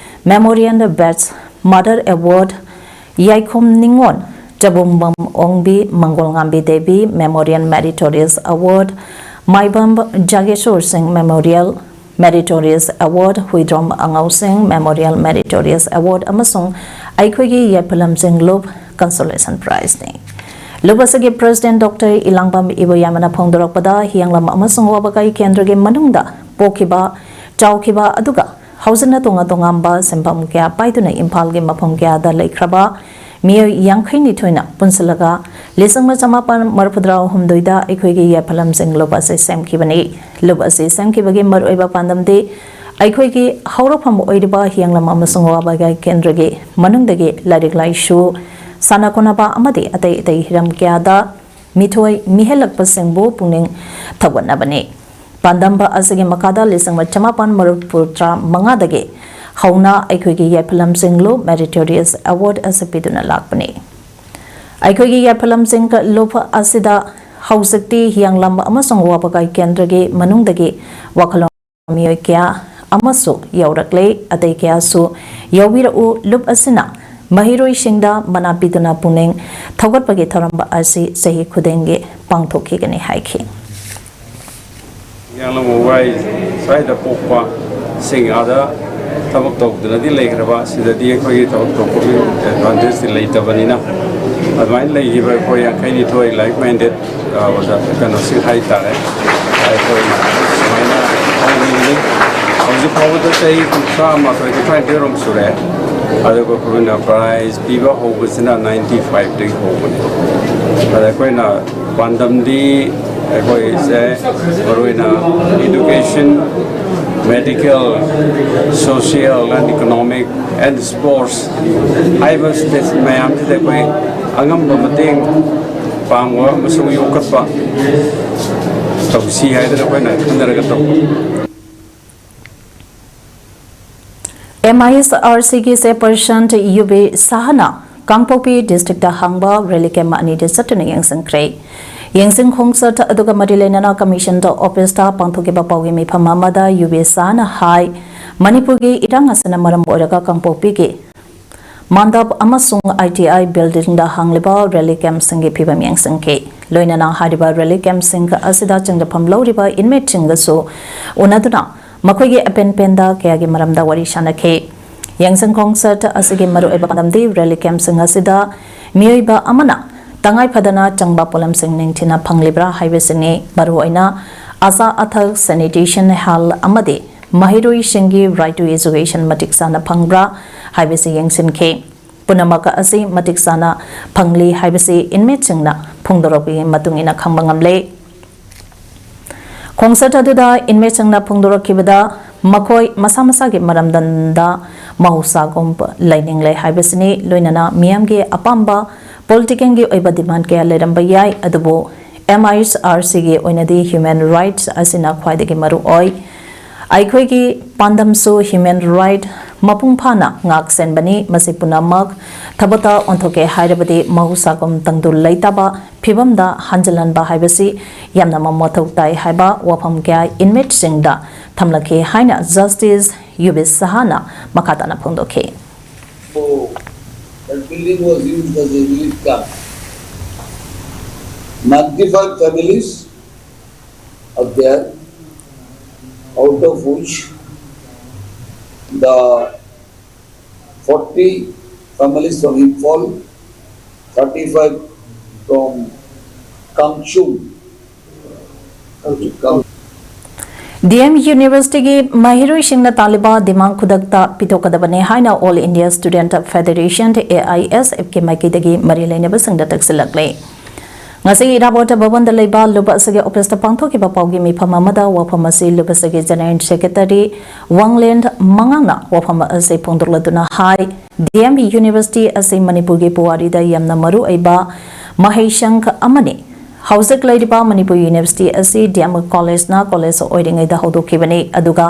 Memorial Best Mother Award, ꯌꯥꯏꯈꯣꯝ ꯅꯤꯉꯣꯜ ꯆꯕꯨꯝꯕꯝ ꯑꯣꯡꯕꯤ ꯃꯪꯒꯣꯜꯉꯥꯝꯕꯤ ꯗꯦꯕꯤ Memorial Meritorious Award, ꯃꯥꯏꯕꯝ ꯖꯥꯒꯦꯁꯣꯔ ꯁꯤꯡ Memorial Meritorious Award, Huidrom ꯑꯉꯥꯎꯁꯤꯡ Memorial Meritorious Award ꯑꯃꯁꯨꯡ ꯑꯩꯈꯣꯏꯒꯤ ꯌꯥꯏꯐꯂꯝꯁꯤꯡ ꯂꯨꯞ Consolation Prizeꯅꯤ꯫ ꯂꯨꯞ ꯑꯁꯤꯒꯤ President Doctor ꯏꯂꯥꯡꯕꯝ ꯏꯕꯣꯌꯥꯏꯃꯅ ꯐꯣꯡꯗꯣꯔꯛꯄꯗ, ꯍꯤꯌꯥꯡꯂꯝ ꯑꯃꯁꯨꯡ ꯋꯥꯕꯒꯥꯏ ꯀꯦꯟꯗ꯭ꯔꯒꯤ ꯃꯅꯨꯡꯗ ꯄꯣꯛꯈꯤꯕ, ꯆꯥꯎꯈꯤꯕ, ꯑꯗꯨꯒ ꯍꯧꯖꯤꯛꯅ ꯇꯣꯉꯥꯟ ꯇꯣꯉꯥꯟꯕ ꯁꯤꯟꯐꯝ ꯀꯌꯥ ꯄꯥꯏꯗꯨꯅ ꯏꯝꯐꯥꯜꯒꯤ ꯃꯐꯝ ꯀꯌꯥꯗ ꯂꯩꯈ꯭ꯔꯕ ꯃꯤꯑꯣꯏ ꯌꯥꯡꯈꯩ ꯅꯤꯊꯣꯏꯅ ꯄꯨꯟꯁꯤꯜꯂꯒ ꯂꯤꯁꯤꯡ ꯑꯃ ꯆꯃꯥꯄꯟ ꯃꯔꯤꯐꯨꯇꯔꯥ ꯍꯨꯝꯗꯣꯏꯗ ꯑꯩꯈꯣꯏꯒꯤ ꯌꯥꯏꯐꯂꯝꯁꯤꯡ ꯂꯨꯞ ꯑꯁꯤ ꯁꯦꯝꯈꯤꯕꯅꯤ꯫ ꯂꯨꯞ ꯑꯁꯤ ꯁꯦꯝꯈꯤꯕꯒꯤ ꯃꯔꯨꯑꯣꯏꯕ ꯄꯥꯟꯗꯝꯗꯤ ꯑꯩꯈꯣꯏꯒꯤ ꯍꯧꯔꯛꯐꯝ ꯑꯣꯏꯔꯤꯕ ꯍꯤꯌꯥꯡꯂꯝ ꯑꯃꯁꯨꯡ ꯋꯥꯕꯒꯥꯏ ꯀꯦꯟꯗ꯭ꯔꯒꯤ ꯃꯅꯨꯡꯗꯒꯤ ꯂꯥꯏꯔꯤꯛ ꯂꯥꯏꯁꯨ, ꯁꯥꯟꯅ ꯈꯣꯠꯅꯕ ꯑꯃꯗꯤ ꯑꯇꯩ ꯑꯇꯩ ꯍꯤꯔꯝ ꯀꯌꯥꯗ ꯃꯤꯊꯣꯏ ꯃꯤꯍꯦꯜꯂꯛꯄꯁꯤꯡꯕꯨ ꯄꯨꯛꯅꯤꯡ ꯊꯧꯒꯠꯅꯕꯅꯤ꯫ ꯄꯥꯟꯗꯝꯕ ꯑꯁꯤꯒꯤ ꯃꯈꯥꯗ ꯂꯤꯁꯤꯡ ꯑꯃ ꯆꯃꯥꯄꯟ ꯃꯔꯤꯐꯨꯇꯔꯥ ꯃꯉꯥꯗꯒꯤ ꯍꯧꯅ ꯑꯩꯈꯣꯏꯒꯤ ꯌꯥꯏꯐꯂꯝꯁꯤꯡ ꯂꯨꯞ Meritorious Award ꯑꯁꯤ ꯄꯤꯗꯨꯅ ꯂꯥꯛꯄꯅꯤ꯫ ꯑꯩꯈꯣꯏꯒꯤ ꯌꯥꯏꯐꯂꯝꯁꯤꯡ ꯂꯨꯞ ꯑꯁꯤꯗ ꯍꯧꯖꯤꯛꯇꯤ ꯍꯤꯌꯥꯡꯂꯝ ꯑꯃꯁꯨꯡ ꯋꯥꯕꯒꯥꯏ ꯀꯦꯟꯗ꯭ꯔꯒꯤ ꯃꯅꯨꯡꯗꯒꯤ ꯋꯥꯈꯜꯂꯣꯟ ꯃꯤꯑꯣꯏ ꯀꯌꯥ ꯑꯃꯁꯨ ꯌꯥꯎꯔꯛꯂꯦ꯫ ꯑꯇꯩ ꯀꯌꯥꯁꯨ ꯌꯥꯎꯕꯤꯔꯛꯎ꯫ ꯂꯨꯞ ꯑꯁꯤꯅ ꯃꯍꯩꯔꯣꯏꯁꯤꯡꯗ ꯃꯅꯥ ꯄꯤꯗꯨꯅ ꯄꯨꯛꯅꯤꯡ ꯊꯧꯒꯠꯄꯒꯤ ꯊꯧꯔꯝ ꯑꯁꯤ ꯆꯍꯤ ꯈꯨꯗꯤꯡꯒꯤ ꯄꯥꯡꯊꯣꯛꯈꯤꯒꯅꯤ ꯍꯥꯏꯈꯤ꯫ ꯍꯤꯌꯥꯡꯂꯝ ꯋꯥꯕꯒꯥꯏ ꯁ꯭ꯋꯥꯏꯗ ꯄꯣꯛꯄꯁꯤꯡ ꯑꯥꯗ ꯊꯕꯛ ꯇꯧꯗꯅꯗꯤ ꯂꯩꯈ꯭ꯔꯕ, ꯁꯤꯗꯗꯤ ꯑꯩꯈꯣꯏꯒꯤ ꯊꯕꯛ ꯇꯧꯕꯒꯤ advantageꯇꯤ ꯂꯩꯇꯕꯅꯤꯅ, ꯑꯗꯨꯃꯥꯏꯅ ꯂꯩꯈꯤꯕ ꯑꯩꯈꯣꯏ ꯌꯥꯡꯈꯩ ꯅꯤꯊꯣꯏ like minded ꯑ, ꯑꯣꯖꯥ, ꯀꯩꯅꯣꯁꯤꯡ ꯍꯥꯏꯇꯥꯔꯦ, ꯑꯩꯈꯣꯏꯅ ꯁꯨꯃꯥꯏꯅ ꯍꯧꯈꯤꯕꯅꯤ꯫ ꯍꯧꯖꯤꯛ ꯐꯥꯎꯕꯗ ꯆꯍꯤ ꯀꯨꯟꯊ꯭ꯔꯥ ꯃꯥꯊꯣꯏ, ꯀꯨꯟꯊ꯭ꯔꯥ ꯅꯤꯊꯣꯏꯔꯣꯝ ꯁꯨꯔꯦ꯫ ꯑꯗꯨꯒ ꯑꯩꯈꯣꯏꯅ prize ꯄꯤꯕ ꯍꯧꯕꯁꯤꯅ ninety fiveꯇꯒꯤ ꯍꯧꯕꯅꯤ꯫ ꯑꯗ ꯑꯩꯈꯣꯏꯅ ꯄꯥꯟꯗꯝꯗꯤ ꯑꯩꯈꯣꯏꯁꯦ ꯃꯔꯨꯑꯣꯏꯅ education, medical, social and economic and sports ꯍꯥꯏꯕ space ꯃꯌꯥꯝꯁꯤꯗ ꯑꯩꯈꯣꯏ ꯑꯉꯝꯕ ꯃꯇꯦꯡ ꯄꯥꯡꯕ ꯑꯃꯁꯨꯡ ꯌꯣꯛꯈꯠꯄ ꯇꯧꯁꯤ ꯍꯥꯏꯗꯅ ꯑꯩꯈꯣꯏꯅ ꯈꯟꯅꯔꯒ ꯇꯧꯕ꯫ ꯑꯦꯝ ꯑꯥꯏ ꯑꯦꯁ ꯑꯥꯔ ꯁꯤꯒꯤ ꯆꯦꯌꯔꯄꯔꯁꯟ ꯌꯨ ꯕꯤ ꯁꯍꯥꯅ ꯀꯥꯡꯄꯣꯛꯄꯤ ꯗꯤꯁꯇ꯭ꯔꯤꯛꯇ ꯍꯥꯡꯕ ꯔꯦꯂꯤ ꯀꯦꯝꯞ ꯑꯅꯤꯗ ꯆꯠꯇꯨꯅ ꯌꯦꯡꯁꯤꯟꯈ꯭ꯔꯦ꯫ ꯌꯦꯡꯁꯤꯟ ꯈꯣꯡꯆꯠ ꯑꯗꯨꯒ ꯃꯔꯤ ꯂꯩꯅꯅ ꯀꯃꯤꯁꯟ ꯑꯣꯐꯤꯁꯇ ꯄꯥꯡꯊꯣꯛꯈꯤꯕ ꯄꯥꯎꯒꯤ ꯃꯤꯐꯝ ꯑꯃꯗ ꯌꯨ ꯕꯤ ꯁꯍꯥꯅ ꯍꯥꯏ, ꯃꯅꯤꯄꯨꯔꯒꯤ ꯏꯔꯥꯡ ꯑꯁꯤꯅ ꯃꯔꯝ ꯑꯣꯏꯔꯒ ꯀꯥꯡꯄꯣꯛꯄꯤꯒꯤ ꯃꯥꯟꯗꯞ ꯑꯃꯁꯨꯡ ꯑꯥꯏ ꯇꯤ ꯑꯥꯏ ꯕꯤꯜꯗꯤꯡꯗ ꯍꯥꯡꯂꯤꯕ ꯔꯦꯂꯤ ꯀꯦꯝꯞꯁꯤꯡꯒꯤ ꯐꯤꯕꯝ ꯌꯦꯡꯁꯤꯟꯈꯤ꯫ ꯂꯣꯏꯅꯅ ꯍꯥꯏꯔꯤꯕ ꯔꯦꯂꯤ ꯀꯦꯝꯞꯁꯤꯡ ꯑꯁꯤꯗ ꯆꯪꯖꯐꯝ ꯂꯧꯔꯤꯕ ꯏꯟꯃꯦꯠꯁꯤꯡꯒꯁꯨ ꯎꯅꯗꯨꯅ ꯃꯈꯣꯏꯒꯤ ꯑꯄꯦꯟ ꯄꯦꯟꯗ ꯀꯌꯥꯒꯤ ꯃꯔꯝꯗ ꯋꯥꯔꯤ ꯁꯥꯅꯈꯤ꯫ ꯌꯦꯡꯁꯤꯟ ꯈꯣꯡꯆꯠ ꯑꯁꯤꯒꯤ ꯃꯔꯨꯑꯣꯏꯕ ꯄꯥꯟꯗꯝꯗꯤ ꯔꯦꯂꯤ ꯀꯦꯝꯞꯁꯤꯡ ꯑꯁꯤꯗ ꯃꯤꯑꯣꯏꯕ ꯑꯃꯅ ꯇꯉꯥꯏ ꯐꯗꯅ ꯆꯪꯕ ꯄꯣꯠꯂꯝꯁꯤꯡ ꯅꯤꯡꯊꯤꯅ ꯐꯪꯂꯤꯕ꯭ꯔꯥ ꯍꯥꯏꯕꯁꯤꯅꯤ꯫ ꯃꯔꯨꯑꯣꯏꯅ ꯑꯆꯥ ꯑꯊꯛ, sanitation, health ꯑꯃꯗꯤ ꯃꯍꯩꯔꯣꯏꯁꯤꯡꯒꯤ right to education ꯃꯇꯤꯛ ꯆꯥꯅ ꯐꯪꯕ꯭ꯔꯥ ꯍꯥꯏꯕꯁꯤ ꯌꯦꯡꯁꯤꯟꯈꯤ꯫ ꯄꯨꯝꯅꯃꯛ ꯑꯁꯤ ꯃꯇꯤꯛ ꯆꯥꯅ ꯐꯪꯂꯤ ꯍꯥꯏꯕꯁꯤ ꯏꯟꯃꯦꯠꯁꯤꯡꯅ ꯐꯣꯡꯗꯣꯔꯛꯄꯒꯤ ꯃꯇꯨꯡ ꯏꯟꯅ ꯈꯪꯕ ꯉꯝꯂꯦ꯫ ꯈꯣꯡꯆꯠ ꯑꯗꯨꯗ ꯏꯟꯃꯦꯠꯁꯤꯡꯅ ꯐꯣꯡꯗꯣꯔꯛꯈꯤꯕꯗ ꯃꯈꯣꯏ ꯃꯁꯥ ꯃꯁꯥꯒꯤ ꯃꯔꯝꯗꯝꯗ ꯃꯍꯧꯁꯥꯒꯨꯝ ꯂꯩꯅꯤꯡꯂꯦ ꯍꯥꯏꯕꯁꯤꯅꯤ꯫ ꯂꯣꯏꯅꯅ ꯃꯤꯌꯥꯝꯒꯤ ꯑꯄꯥꯝꯕ ꯄꯣꯂꯤꯇꯤꯀꯦꯜꯒꯤ ꯑꯣꯏꯕ ꯗꯤꯃꯥꯟ ꯀꯌꯥ ꯂꯩꯔꯝꯕ ꯌꯥꯏ, ꯑꯗꯨꯕꯨ ꯑꯦꯝ ꯑꯥꯏ ꯑꯦꯁ ꯑꯥꯔ ꯁꯤꯒꯤ ꯑꯣꯏꯅꯗꯤ ꯍ꯭ꯌꯨꯃꯦꯟ ꯔꯥꯏꯠꯁ ꯑꯁꯤꯅ ꯈ꯭ꯋꯥꯏꯗꯒꯤ ꯃꯔꯨ ꯑꯣꯏ꯫ ꯑꯩꯈꯣꯏꯒꯤ ꯄꯥꯟꯗꯝꯁꯨ ꯍ꯭ꯌꯨꯃꯦꯟ ꯔꯥꯏꯠ ꯃꯄꯨꯡ ꯐꯥꯅ ꯉꯥꯛ ꯁꯦꯟꯕꯅꯤ꯫ ꯃꯁꯤ ꯄꯨꯝꯅꯃꯛ ꯊꯕꯛꯇ ꯑꯣꯟꯊꯣꯛꯀꯦ ꯍꯥꯏꯔꯕꯗꯤ ꯃꯍꯧꯁꯥꯒꯨꯝ ꯇꯪꯗꯨ ꯂꯩꯇꯥꯕ ꯐꯤꯕꯝꯗ ꯍꯟꯖꯤꯜꯍꯟꯕ ꯍꯥꯏꯕꯁꯤ ꯌꯥꯝꯅ ꯃ-, ꯃꯊꯧ ꯇꯥꯏ ꯍꯥꯏꯕ ꯋꯥꯐꯝ ꯀꯌꯥ ꯏꯟꯃꯦꯠꯁꯤꯡꯗ ꯊꯝꯂꯛꯈꯤ ꯍꯥꯏꯅ ꯖꯁꯇꯤꯁ ꯌꯨ ꯕꯤ ꯁꯍꯥꯅ ꯃꯈꯥ ꯇꯥꯅ ꯐꯣꯡꯗꯣꯛꯈꯤ꯫ So, that building was used as a relief camp. Ninety-five families are there, out of which the forty families from Imphal, thirty-five from Kangchung, Kangchung, D M ꯌꯨꯅꯤꯚꯔꯁꯤꯇꯤꯒꯤ ꯃꯍꯩꯔꯣꯏꯁꯤꯡꯅ ꯇꯥꯜꯂꯤꯕ ꯗꯤꯃꯥꯟ ꯈꯨꯗꯛꯇ ꯄꯤꯊꯣꯛꯀꯗꯕꯅꯤ ꯍꯥꯏꯅ All India Student Federation, A I ꯑꯦꯁ ꯑꯦꯐꯀꯤ ꯃꯥꯏꯀꯩꯗꯒꯤ ꯃꯔꯤ ꯂꯩꯅꯕꯁꯤꯡꯗ ꯇꯛꯁꯤꯜꯂꯛꯂꯦ꯫ ꯉꯁꯤ ꯏꯔꯥꯕꯣꯠ ꯚꯕꯟꯗ ꯂꯩꯕ ꯂꯨꯞ ꯑꯁꯤꯒꯤ ꯑꯣꯐꯤꯁꯇ ꯄꯥꯡꯊꯣꯛꯈꯤꯕ ꯄꯥꯎꯒꯤ ꯃꯤꯐꯝ ꯑꯃꯗ ꯋꯥꯐꯝ ꯑꯁꯤ ꯂꯨꯞ ꯑꯁꯤꯒꯤ ꯖꯦꯅꯔꯦꯜ ꯁꯦꯀ꯭ꯔꯦꯇꯔꯤ ꯋꯥꯡꯂꯦꯟ ꯃꯉꯥꯡꯅ ꯋꯥꯐꯝ ꯑꯁꯤ ꯐꯣꯡꯗꯣꯛꯂꯗꯨꯅ ꯍꯥꯏ, ꯗꯤ ꯑꯦꯝ ꯌꯨꯅꯤꯚꯔꯁꯤꯇꯤ ꯑꯁꯤ ꯃꯅꯤꯄꯨꯔꯒꯤ ꯄꯨꯋꯥꯔꯤꯗ ꯌꯥꯝꯅ ꯃꯔꯨ ꯑꯣꯏꯕ ꯃꯍꯩꯁꯪ ꯑꯃꯅꯤ꯫ ꯍꯧꯖꯤꯛ ꯂꯩꯔꯤꯕ ꯃꯅꯤꯄꯨꯔ ꯌꯨꯅꯤꯚꯔꯁꯤꯇꯤ ꯑꯁꯤ ꯗꯤ ꯑꯦꯝ ꯀꯣꯂꯦꯖꯅ ꯀꯣꯂꯦꯖ ꯑꯣꯏꯔꯤꯉꯩꯗ ꯍꯧꯗꯣꯛꯈꯤꯕꯅꯤ, ꯑꯗꯨꯒ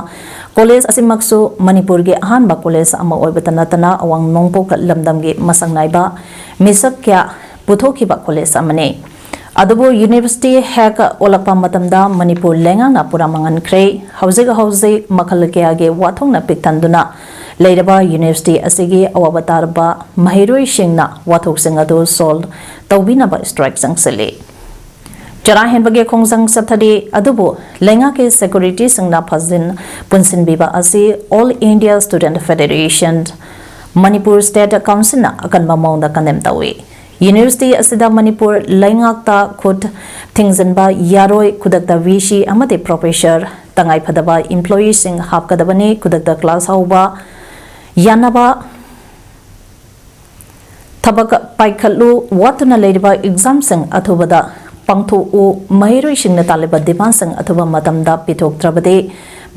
ꯀꯣꯂꯦꯖ ꯑꯁꯤꯃꯛꯁꯨ ꯃꯅꯤꯄꯨꯔꯒꯤ ꯑꯍꯥꯟꯕ ꯀꯣꯂꯦꯖ ꯑꯃ ꯑꯣꯏꯕꯇ ꯅꯠꯇꯅ ꯑꯋꯥꯡ ꯅꯣꯡꯄꯣꯛ ꯂꯝꯗꯝꯒꯤ ꯃꯁꯛ ꯅꯥꯏꯕ ꯃꯤꯁꯛ ꯀꯌꯥ ꯄꯨꯊꯣꯛꯈꯤꯕ ꯀꯣꯂꯦꯖ ꯑꯃꯅꯤ꯫ ꯑꯗꯨꯕꯨ ꯌꯨꯅꯤꯚꯔꯁꯤꯇꯤ ꯍꯦꯛ ꯑꯣꯜꯂꯛꯄ ꯃꯇꯝꯗ ꯃꯅꯤꯄꯨꯔ ꯂꯩꯉꯥꯛꯅ ꯄꯨꯔꯥ ꯃꯥꯡꯍꯟꯈ꯭ꯔꯦ꯫ ꯍꯧꯖꯤꯛ ꯍꯧꯖꯤꯛ ꯃꯈꯜ ꯀꯌꯥꯒꯤ ꯋꯥꯊꯣꯛꯅ ꯄꯤꯛ ꯊꯟꯗꯨꯅ ꯂꯩꯔꯕ ꯌꯨꯅꯤꯚꯔꯁꯤꯇꯤ ꯑꯁꯤꯒꯤ ꯑꯋꯥꯕ ꯇꯥꯔꯕ ꯃꯍꯩꯔꯣꯏꯁꯤꯡꯅ ꯋꯥꯊꯣꯛꯁꯤꯡ ꯑꯗꯨ ꯁꯣꯜꯚ ꯇꯧꯕꯤꯅꯕ ꯁ꯭ꯇ꯭ꯔꯥꯏꯛ ꯆꯪꯁꯤꯜꯂꯤ꯫ ꯆꯔꯥ ꯍꯦꯟꯕꯒꯤ ꯈꯣꯡꯖꯪ ꯆꯠꯊꯔꯤ, ꯑꯗꯨꯕꯨ ꯂꯩꯉꯥꯛꯀꯤ ꯁꯦꯀ꯭ꯌꯨꯔꯤꯇꯤꯁꯤꯡꯅ ꯐꯥꯖꯤꯟ ꯄꯨꯟꯁꯤꯟꯕꯤꯕ ꯑꯁꯤ All India Student Federation, Manipur state ꯀꯥꯎꯟꯁꯤꯜꯅ ꯑꯀꯟꯕ ꯃꯑꯣꯡꯗ ꯀꯟꯗꯦꯝ ꯇꯧꯏ꯫ ꯌꯨꯅꯤꯚꯔꯁꯤꯇꯤ ꯑꯁꯤꯗ ꯃꯅꯤꯄꯨꯔ ꯂꯩꯉꯥꯛꯇ ꯈꯨꯠ ꯊꯤꯡꯖꯤꯟꯕ ꯌꯥꯔꯣꯏ, ꯈꯨꯗꯛꯇ ꯚꯤ ꯁꯤ ꯑꯃꯗꯤ ꯄ꯭ꯔꯣꯐꯦꯁꯔ, ꯇꯉꯥꯏꯐꯗꯕ ꯏꯝꯄ꯭ꯂꯣꯌꯤꯁꯤꯡ ꯍꯥꯞꯀꯗꯕꯅꯤ, ꯈꯨꯗꯛꯇ ꯀ꯭ꯂꯥꯁ ꯍꯧꯕ ꯌꯥꯅꯕ ꯊꯕꯛ ꯄꯥꯏꯈꯠꯂꯨ, ꯋꯥꯠꯇꯨꯅ ꯂꯩꯔꯤꯕ ꯑꯦꯛꯖꯥꯝꯁꯤꯡ ꯑꯊꯨꯕꯗ ꯄꯥꯡꯊꯣꯛꯎ, ꯃꯍꯩꯔꯣꯏꯁꯤꯡꯅ ꯇꯥꯜꯂꯤꯕ ꯗꯤꯃꯥꯟꯁꯤꯡ ꯑꯊꯨꯕ ꯃꯇꯝꯗ ꯄꯤꯊꯣꯛꯇ꯭ꯔꯕꯗꯤ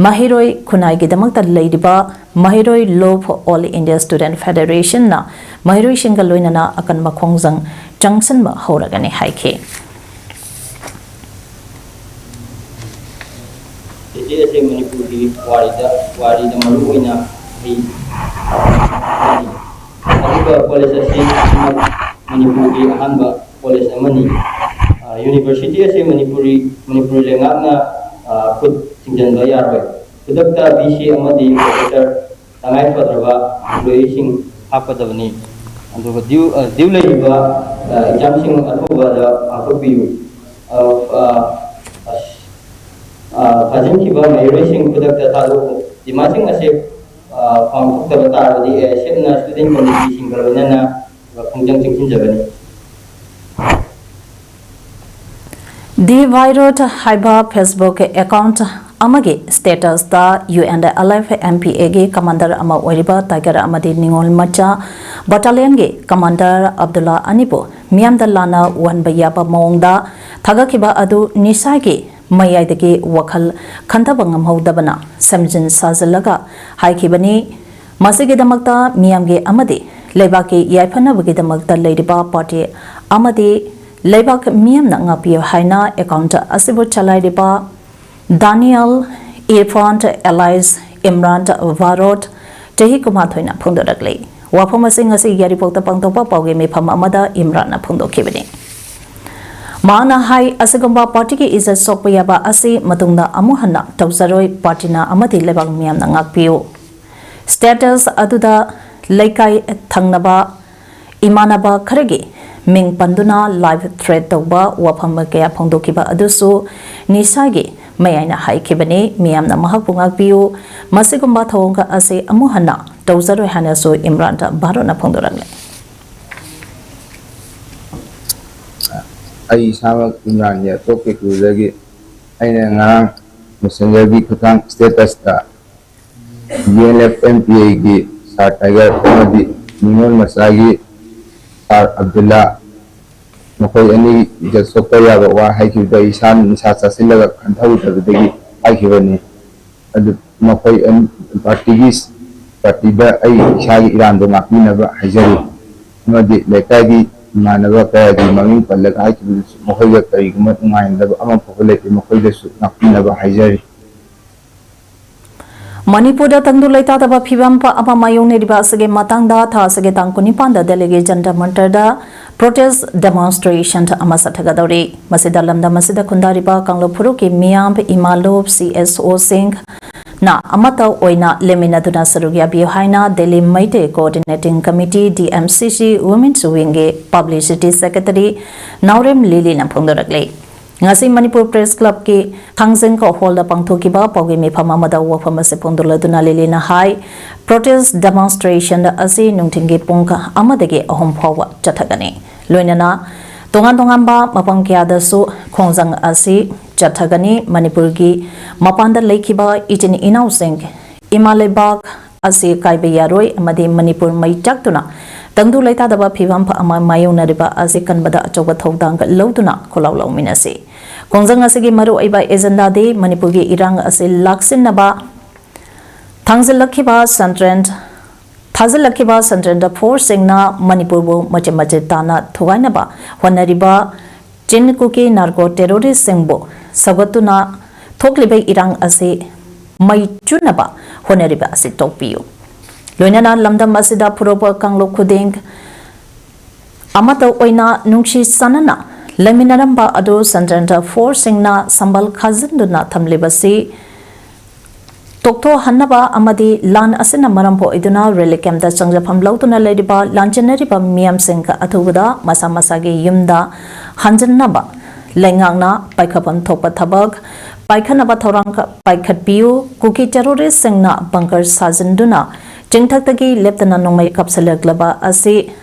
ꯃꯍꯩꯔꯣꯏ ꯈꯨꯟꯅꯥꯏꯒꯤꯗꯃꯛꯇ ꯂꯩꯔꯤꯕ ꯃꯍꯩꯔꯣꯏ ꯂꯣꯕ All India Student Federation ꯅ ꯃꯍꯩꯔꯣꯏꯁꯤꯡꯒ ꯂꯣꯏꯅꯅ ꯑꯀꯟꯕ ꯈꯣꯡꯖꯪ ꯆꯪꯁꯤꯟꯕ ꯍꯧꯔꯒꯅꯤ ꯍꯥꯏꯈꯤ꯫ ꯆꯤꯊꯤ ꯑꯁꯤ ꯃꯅꯤꯄꯨꯔꯒꯤ ꯋꯥꯔꯤꯗ, ꯋꯥꯔꯤꯗ ꯃꯔꯨ ꯑꯣꯏꯅ ꯑꯩ, ꯑꯗꯨꯒ ꯀꯣꯂꯦꯖ ꯑꯁꯤ ꯃꯅꯤꯄꯨꯔꯒꯤ ꯑꯍꯥꯟꯕ ꯀꯣꯂꯦꯖ ꯑꯃꯅꯤ꯫ ꯑ, ꯌꯨꯅꯤꯚꯔꯁꯤꯇꯤ ꯑꯁꯤ ꯃꯅꯤꯄꯨꯔꯤ, ꯃꯅꯤꯄꯨꯔ ꯂꯩꯉꯥꯛꯅ, ꯑ, ꯈꯨꯠ ꯊꯤꯡꯖꯤꯟꯕ ꯌꯥꯔꯣꯏ꯫ ꯈꯨꯗꯛꯇ ꯚꯤ ꯁꯤ ꯑꯃꯗꯤ ꯄ꯭ꯔꯣꯐꯦꯁꯔ ꯇꯉꯥꯏ ꯐꯗ꯭ꯔꯕ ꯏꯝꯄ꯭ꯂꯣꯌꯤꯁꯤꯡ ꯍꯥꯞꯀꯗꯕꯅꯤ꯫ ꯑꯗꯨꯒ due, ꯑ, due ꯂꯩꯔꯤꯕ, ꯑ, ꯑꯦꯛꯖꯥꯝꯁꯤꯡ ꯑꯊꯨꯕꯗ ꯄꯥꯡꯊꯣꯛꯄꯤꯌꯨ꯫ ꯑ, ꯑ, ꯑꯁ, ꯑ, ꯐꯥꯖꯤꯟꯈꯤꯕ ꯃꯍꯩꯔꯣꯏꯁꯤꯡ ꯈꯨꯗꯛꯇ ꯊꯥꯗꯣꯛꯎ꯫ ꯗꯤꯃꯥꯟꯁꯤꯡ ꯑꯁꯤ, ꯑ, ꯄꯥꯡꯊꯣꯛꯇꯕ ꯇꯥꯔꯕꯗꯤ ꯑꯦ ꯑꯥꯏ ꯑꯦꯁ ꯑꯦꯐꯅ ꯁ꯭ꯇꯨꯗꯦꯟ ꯀꯃꯤꯇꯤꯁꯤꯡꯒ ꯂꯣꯏꯅꯅ ꯈꯣꯡꯖꯪ ꯆꯪꯁꯤꯟꯖꯒꯅꯤ꯫ ꯗꯤ ꯚꯥꯏꯔꯣꯠ ꯍꯥꯏꯕ Facebook account ꯑꯃꯒꯤ status ꯇ U N L F M P ꯑꯦꯒꯤ commander ꯑꯃ ꯑꯣꯏꯔꯤꯕ Tiger ꯑꯃꯗꯤ ꯅꯤꯉꯣꯜ ꯃꯆꯥ battalionꯒꯤ commander ꯑꯕꯗꯨꯜꯂꯥ ꯑꯅꯤꯕꯨ ꯃꯤꯌꯥꯝꯗ ꯂꯥꯟꯅ ꯎꯍꯟꯕ ꯌꯥꯕ ꯃꯑꯣꯡꯗ ꯊꯥꯒꯠꯈꯤꯕ ꯑꯗꯨ ꯅꯤꯁꯥꯒꯤ ꯃꯌꯥꯏꯗꯒꯤ ꯋꯥꯈꯜ ꯈꯟꯊꯕ ꯉꯝꯍꯧꯗꯕꯅ ꯁꯦꯝꯖꯤꯟ ꯁꯥꯖꯤꯜꯂꯒ ꯍꯥꯏꯈꯤꯕꯅꯤ꯫ ꯃꯁꯤꯒꯤꯗꯃꯛꯇ ꯃꯤꯌꯥꯝꯒꯤ ꯑꯃꯗꯤ ꯂꯩꯕꯥꯛꯀꯤ ꯌꯥꯏꯐꯅꯕꯒꯤꯗꯃꯛꯇ ꯂꯩꯔꯤꯕ party ꯑꯃꯗꯤ ꯂꯩꯕꯥꯛ ꯃꯤꯌꯥꯝꯅ ꯉꯥꯛꯄꯤꯌꯨ ꯍꯥꯏꯅ account ꯑꯁꯤꯕꯨ ꯆꯂꯥꯏꯔꯤꯕ ꯗꯥꯅꯤꯌꯦꯜ ꯏꯔꯐꯥꯟ alias ꯏꯝꯔꯥꯟ ꯚꯥꯔꯣꯠ ꯆꯍꯤ ꯀꯨꯟꯃꯥꯊꯣꯏꯅ ꯐꯣꯡꯗꯣꯔꯛꯂꯤ꯫ ꯋꯥꯐꯝ ꯑꯁꯤ ꯉꯁꯤ ꯌꯥꯏꯔꯤꯄꯣꯛꯇ ꯄꯥꯡꯊꯣꯛꯄ ꯄꯥꯎꯒꯤ ꯃꯤꯐꯝ ꯑꯃꯗ ꯏꯝꯔꯥꯟꯅ ꯐꯣꯡꯗꯣꯛꯈꯤꯕꯅꯤ꯫ ꯃꯍꯥꯛꯅ ꯍꯥꯏ, ꯑꯁꯤꯒꯨꯝꯕ ꯄꯥꯔꯇꯤꯒꯤ ꯏꯖꯠ ꯁꯣꯛꯄ ꯌꯥꯕ ꯑꯁꯤ ꯃꯇꯨꯡꯗ ꯑꯃꯨꯛ ꯍꯟꯅ ꯇꯧꯖꯔꯣꯏ꯫ ꯄꯥꯔꯇꯤꯅ ꯑꯃꯗꯤ ꯂꯩꯕꯥꯛ ꯃꯤꯌꯥꯝꯅ ꯉꯥꯛꯄꯤꯌꯨ꯫ ꯁ꯭ꯇꯦꯇꯁ ꯑꯗꯨꯗ ꯂꯩꯀꯥꯏ ꯊꯪꯅꯕ ꯏꯃꯥꯟꯅꯕ ꯈꯔꯒꯤ ꯃꯤꯡ ꯄꯟꯗꯨꯅ ꯂꯥꯏꯐ ꯊ꯭ꯔꯦꯠ ꯇꯧꯕ ꯋꯥꯐꯝ ꯀꯌꯥ ꯐꯣꯡꯗꯣꯛꯈꯤꯕ ꯑꯗꯨꯁꯨ ꯅꯤꯁꯥꯒꯤ ꯃꯌꯥꯏꯅ ꯍꯥꯏꯈꯤꯕꯅꯤ꯫ ꯃꯤꯌꯥꯝꯅ ꯃꯍꯥꯛꯄꯨ ꯉꯥꯛꯄꯤꯌꯨ꯫ ꯃꯁꯤꯒꯨꯝꯕ ꯊꯧꯑꯣꯡ ꯑꯁꯤ ꯑꯃꯨꯛ ꯍꯟꯅ ꯇꯧꯖꯔꯣꯏ ꯍꯥꯏꯅꯁꯨ ꯏꯝꯔꯥꯟꯗ ꯚꯥꯔꯠꯅ ꯐꯣꯡꯗꯣꯔꯛꯂꯤ꯫ ꯑꯩ ꯏꯁꯥꯃꯛ ꯏꯝꯔꯥꯟ ꯌꯥꯇꯣꯛ ꯀꯦꯀꯨꯗꯒꯤ ꯑꯩꯅ ꯉꯔꯥꯡ ꯃꯦꯁꯦꯟꯖꯔꯒꯤ ꯈꯨꯠꯊꯥꯡ ꯁ꯭ꯇꯦꯇꯁꯇ B N F M P ꯑꯦꯒꯤ ꯁꯥꯔ ꯇꯥꯏꯒꯔ ꯑꯃꯗꯤ ꯅꯤꯉꯣꯜ ꯃꯆꯥꯒꯤ ꯁꯥꯔ ꯑꯕꯗꯨꯜꯂꯥ ꯃꯈꯣꯏ ꯑꯅꯤ ꯏꯖꯠ ꯁꯣꯛꯄ ꯌꯥꯕ ꯋꯥ ꯍꯥꯏꯈꯤꯕꯗ ꯑꯩ ꯏꯁꯥꯅ ꯅꯤꯁꯥ ꯆꯥꯁꯤꯜꯂꯒ ꯈꯟꯊꯔꯨꯗꯕꯗꯒꯤ ꯍꯥꯏꯈꯤꯕꯅꯤ꯫ ꯑꯗꯨ ꯃꯈꯣꯏ ꯑꯅꯤ ꯄꯥꯔꯇꯤꯒꯤ ꯄꯥꯔꯇꯤꯗ ꯑꯩ ꯏꯁꯥꯒꯤ ꯏꯔꯥꯟꯗꯣ ꯉꯥꯛꯄꯤꯅꯕ ꯍꯥꯏꯖꯔꯤ ꯑꯃꯗꯤ ꯂꯩꯀꯥꯏꯒꯤ ꯏꯃꯥꯟꯅꯕ ꯀꯌꯥꯒꯤ ꯃꯃꯤꯡ ꯄꯜꯂꯒ ꯍꯥꯏꯈꯤꯕꯗꯨꯁꯨ ꯃꯈꯣꯏꯒ ꯀꯔꯤꯒꯨꯝꯕ ꯅꯨꯡꯉꯥꯏꯅꯗꯕ ꯑꯃ ꯐꯥꯎꯕ ꯂꯩꯇꯦ꯫ ꯃꯈꯣꯏꯗꯁꯨ ꯉꯥꯛꯄꯤꯅꯕ ꯍꯥꯏꯖꯔꯤ꯫ ꯃꯅꯤꯄꯨꯔꯗ ꯇꯪꯗꯨ ꯂꯩꯇꯥꯗꯕ ꯐꯤꯕꯝ ꯑꯃ ꯃꯥꯌꯣꯛꯅꯔꯤꯕ ꯑꯁꯤꯒꯤ ꯃꯇꯥꯡꯗ ꯊꯥ ꯑꯁꯤꯒꯤ ꯇꯥꯡ ꯀꯨꯟꯅꯤꯄꯥꯟꯗ ꯗꯦꯜꯂꯤꯒꯤ ꯖꯟꯇꯔ ꯃꯟꯇꯔꯗ ꯄ꯭ꯔꯣꯇꯦꯁ ꯗꯦꯃꯣꯟꯁꯇ꯭ꯔꯦꯁꯟ ꯑꯃ ꯆꯠꯊꯒꯗꯧꯔꯤ꯫ ꯃꯁꯤꯗ ꯂꯝꯗꯝ ꯑꯁꯤꯗ ꯈꯨꯟꯗꯥꯔꯤꯕ ꯀꯥꯡꯂꯨꯞ ꯐꯨꯔꯨꯞꯀꯤ ꯃꯤꯌꯥꯝ, ꯏꯃꯥꯂꯣꯞ, ꯁꯤ ꯑꯦꯁ ꯑꯣꯁꯤꯡꯅ ꯑꯃꯠꯇ ꯑꯣꯏꯅ ꯂꯦꯝꯃꯤꯟꯅꯗꯨꯅ ꯁꯔꯨꯛ ꯌꯥꯕꯤꯌꯨ ꯍꯥꯏꯅ Delhi Meitei coordinating committee, D M C ꯁꯤ, ꯋꯨꯃꯦꯟꯁ ꯋꯤꯡꯒꯤ ꯄꯕ꯭ꯂꯤꯁꯤꯇꯤ ꯁꯦꯀ꯭ꯔꯦꯇꯔꯤ ꯅꯥꯎꯔꯦꯝ ꯂꯤꯂꯤꯅ ꯐꯣꯡꯗꯣꯔꯛꯂꯤ꯫ ꯉꯁꯤ ꯃꯅꯤꯄꯨꯔ ꯄ꯭ꯔꯦꯁ ꯀ꯭ꯂꯕꯀꯤ ꯊꯥꯡꯖꯤꯡ ꯍꯣꯜꯗ ꯄꯥꯡꯊꯣꯛꯈꯤꯕ ꯄꯥꯎꯒꯤ ꯃꯤꯐꯝ ꯑꯃꯗ ꯋꯥꯐꯝ ꯑꯁꯤ ꯐꯣꯡꯗꯣꯛꯂꯗꯨꯅ ꯂꯤꯂꯤꯅ ꯍꯥꯏ, ꯄ꯭ꯔꯣꯇꯦꯁ ꯗꯦꯃꯣꯟꯁꯇ꯭ꯔꯦꯁꯟ ꯑꯁꯤ ꯅꯨꯡꯊꯤꯜꯒꯤ ꯄꯨꯡ ꯑꯃꯗꯒꯤ ꯑꯍꯨꯝ ꯐꯥꯎꯕ ꯆꯠꯊꯒꯅꯤ꯫ ꯂꯣꯏꯅꯅ ꯇꯣꯉꯥꯟ ꯇꯣꯉꯥꯟꯕ ꯃꯐꯝ ꯀꯌꯥꯗꯁꯨ ꯈꯣꯡꯖꯪ ꯑꯁꯤ ꯆꯠꯊꯒꯅꯤ꯫ ꯃꯅꯤꯄꯨꯔꯒꯤ ꯃꯄꯥꯟꯗ ꯂꯩꯈꯤꯕ ꯏꯆꯤꯟ ꯏꯅꯥꯎꯁꯤꯡ, ꯏꯃꯥ ꯂꯩꯕꯥꯛ ꯑꯁꯤ ꯀꯥꯏꯕ ꯌꯥꯔꯣꯏ ꯑꯃꯗꯤ ꯃꯅꯤꯄꯨꯔ ꯃꯩ ꯆꯥꯛꯇꯨꯅ ꯇꯪꯗꯨ ꯂꯩꯇꯥꯗꯕ ꯐꯤꯕꯝ ꯑꯃ ꯃꯥꯌꯣꯛꯅꯔꯤꯕ ꯑꯁꯤ ꯀꯟꯕꯗ ꯑꯆꯧꯕ ꯊꯧꯗꯥꯡ ꯂꯧꯗꯨꯅ ꯈꯣꯜꯂꯥꯎ ꯂꯥꯎꯃꯤꯟꯅꯁꯤ꯫ ꯈꯣꯡꯖꯪ ꯑꯁꯤꯒꯤ ꯃꯔꯨꯑꯣꯏꯕ ꯑꯦꯖꯦꯟꯗꯥꯗꯤ ꯃꯅꯤꯄꯨꯔꯒꯤ ꯏꯔꯥꯡ ꯑꯁꯤ ꯂꯥꯛꯁꯤꯟꯅꯕ ꯊꯥꯡꯖꯤꯜꯂꯛꯈꯤꯕ ꯁꯦꯟꯇ꯭ꯔꯦꯜ ꯊꯥꯖꯤꯜꯂꯛꯈꯤꯕ ꯁꯦꯟꯇ꯭ꯔꯦꯜꯗ ꯐꯣꯔꯁꯁꯤꯡꯅ ꯃꯅꯤꯄꯨꯔꯕꯨ ꯃꯆꯦꯠ ꯃꯆꯦꯠ ꯇꯥꯅ ꯊꯨꯒꯥꯏꯅꯕ ꯍꯣꯠꯅꯔꯤꯕ ꯆꯤꯟ ꯀꯨꯀꯤ ꯅꯥꯔꯀꯣ ꯇꯦꯔꯣꯔꯤꯁꯁꯤꯡꯕꯨ ꯁꯧꯒꯠꯇꯨꯅ ꯊꯣꯛꯂꯤꯕ ꯏꯔꯥꯡ ꯑꯁꯤ ꯃꯩ ꯆꯨꯅꯕ ꯍꯣꯠꯅꯔꯤꯕ ꯑꯁꯤ ꯇꯣꯛꯄꯤꯌꯨ꯫ ꯂꯣꯏꯅꯅ ꯂꯝꯗꯝ ꯑꯁꯤꯗ ꯐꯨꯔꯨꯞ ꯀꯥꯡꯂꯨꯞ ꯈꯨꯗꯤꯡ ꯑꯃꯠꯇ ꯑꯣꯏꯅ ꯅꯨꯡꯁꯤ ꯆꯥꯟꯅꯅ ꯂꯩꯃꯤꯟꯅꯔꯝꯕ ꯑꯗꯨ ꯁꯦꯟꯇ꯭ꯔꯦꯜ ꯐꯣꯔꯁꯁꯤꯡꯅ ꯁꯝꯕꯜ ꯈꯥꯖꯤꯟꯗꯨꯅ ꯊꯝꯂꯤꯕꯁꯤ ꯇꯣꯛꯊꯣꯛꯍꯟꯅꯕ ꯑꯃꯗꯤ ꯂꯥꯟ ꯑꯁꯤꯅ ꯃꯔꯝ ꯑꯣꯏꯗꯨꯅ ꯔꯤꯂꯤꯐ ꯀꯦꯝꯞꯇ ꯆꯪꯖꯐꯝ ꯂꯧꯗꯨꯅ ꯂꯩꯔꯤꯕ ꯂꯥꯟꯖꯦꯟꯅꯔꯤꯕ ꯃꯤꯌꯥꯝꯁꯤꯡ ꯑꯊꯨꯕꯗ ꯃꯁꯥ ꯃꯁꯥꯒꯤ ꯌꯨꯝꯗ ꯍꯟꯖꯤꯟꯅꯕ ꯂꯩꯉꯥꯛꯅ ꯄꯥꯏꯈꯠꯐꯝ ꯊꯣꯛꯄ ꯊꯕꯛ ꯄꯥꯏꯈꯠꯅꯕ ꯊꯧꯔꯥꯡ ꯄꯥꯏꯈꯠꯄꯤꯌꯨ꯫ ꯀꯨꯀꯤ ꯇꯦꯔꯣꯔꯤꯁꯁꯤꯡꯅ ꯕꯪꯀꯔ ꯁꯥꯖꯤꯟꯗꯨꯅ ꯆꯤꯡꯊꯛꯇꯒꯤ ꯂꯦꯞꯇꯅ ꯅꯣꯡꯃꯩ ꯀꯥꯞꯁꯤꯜꯂꯛꯂꯕ ꯑꯁꯤ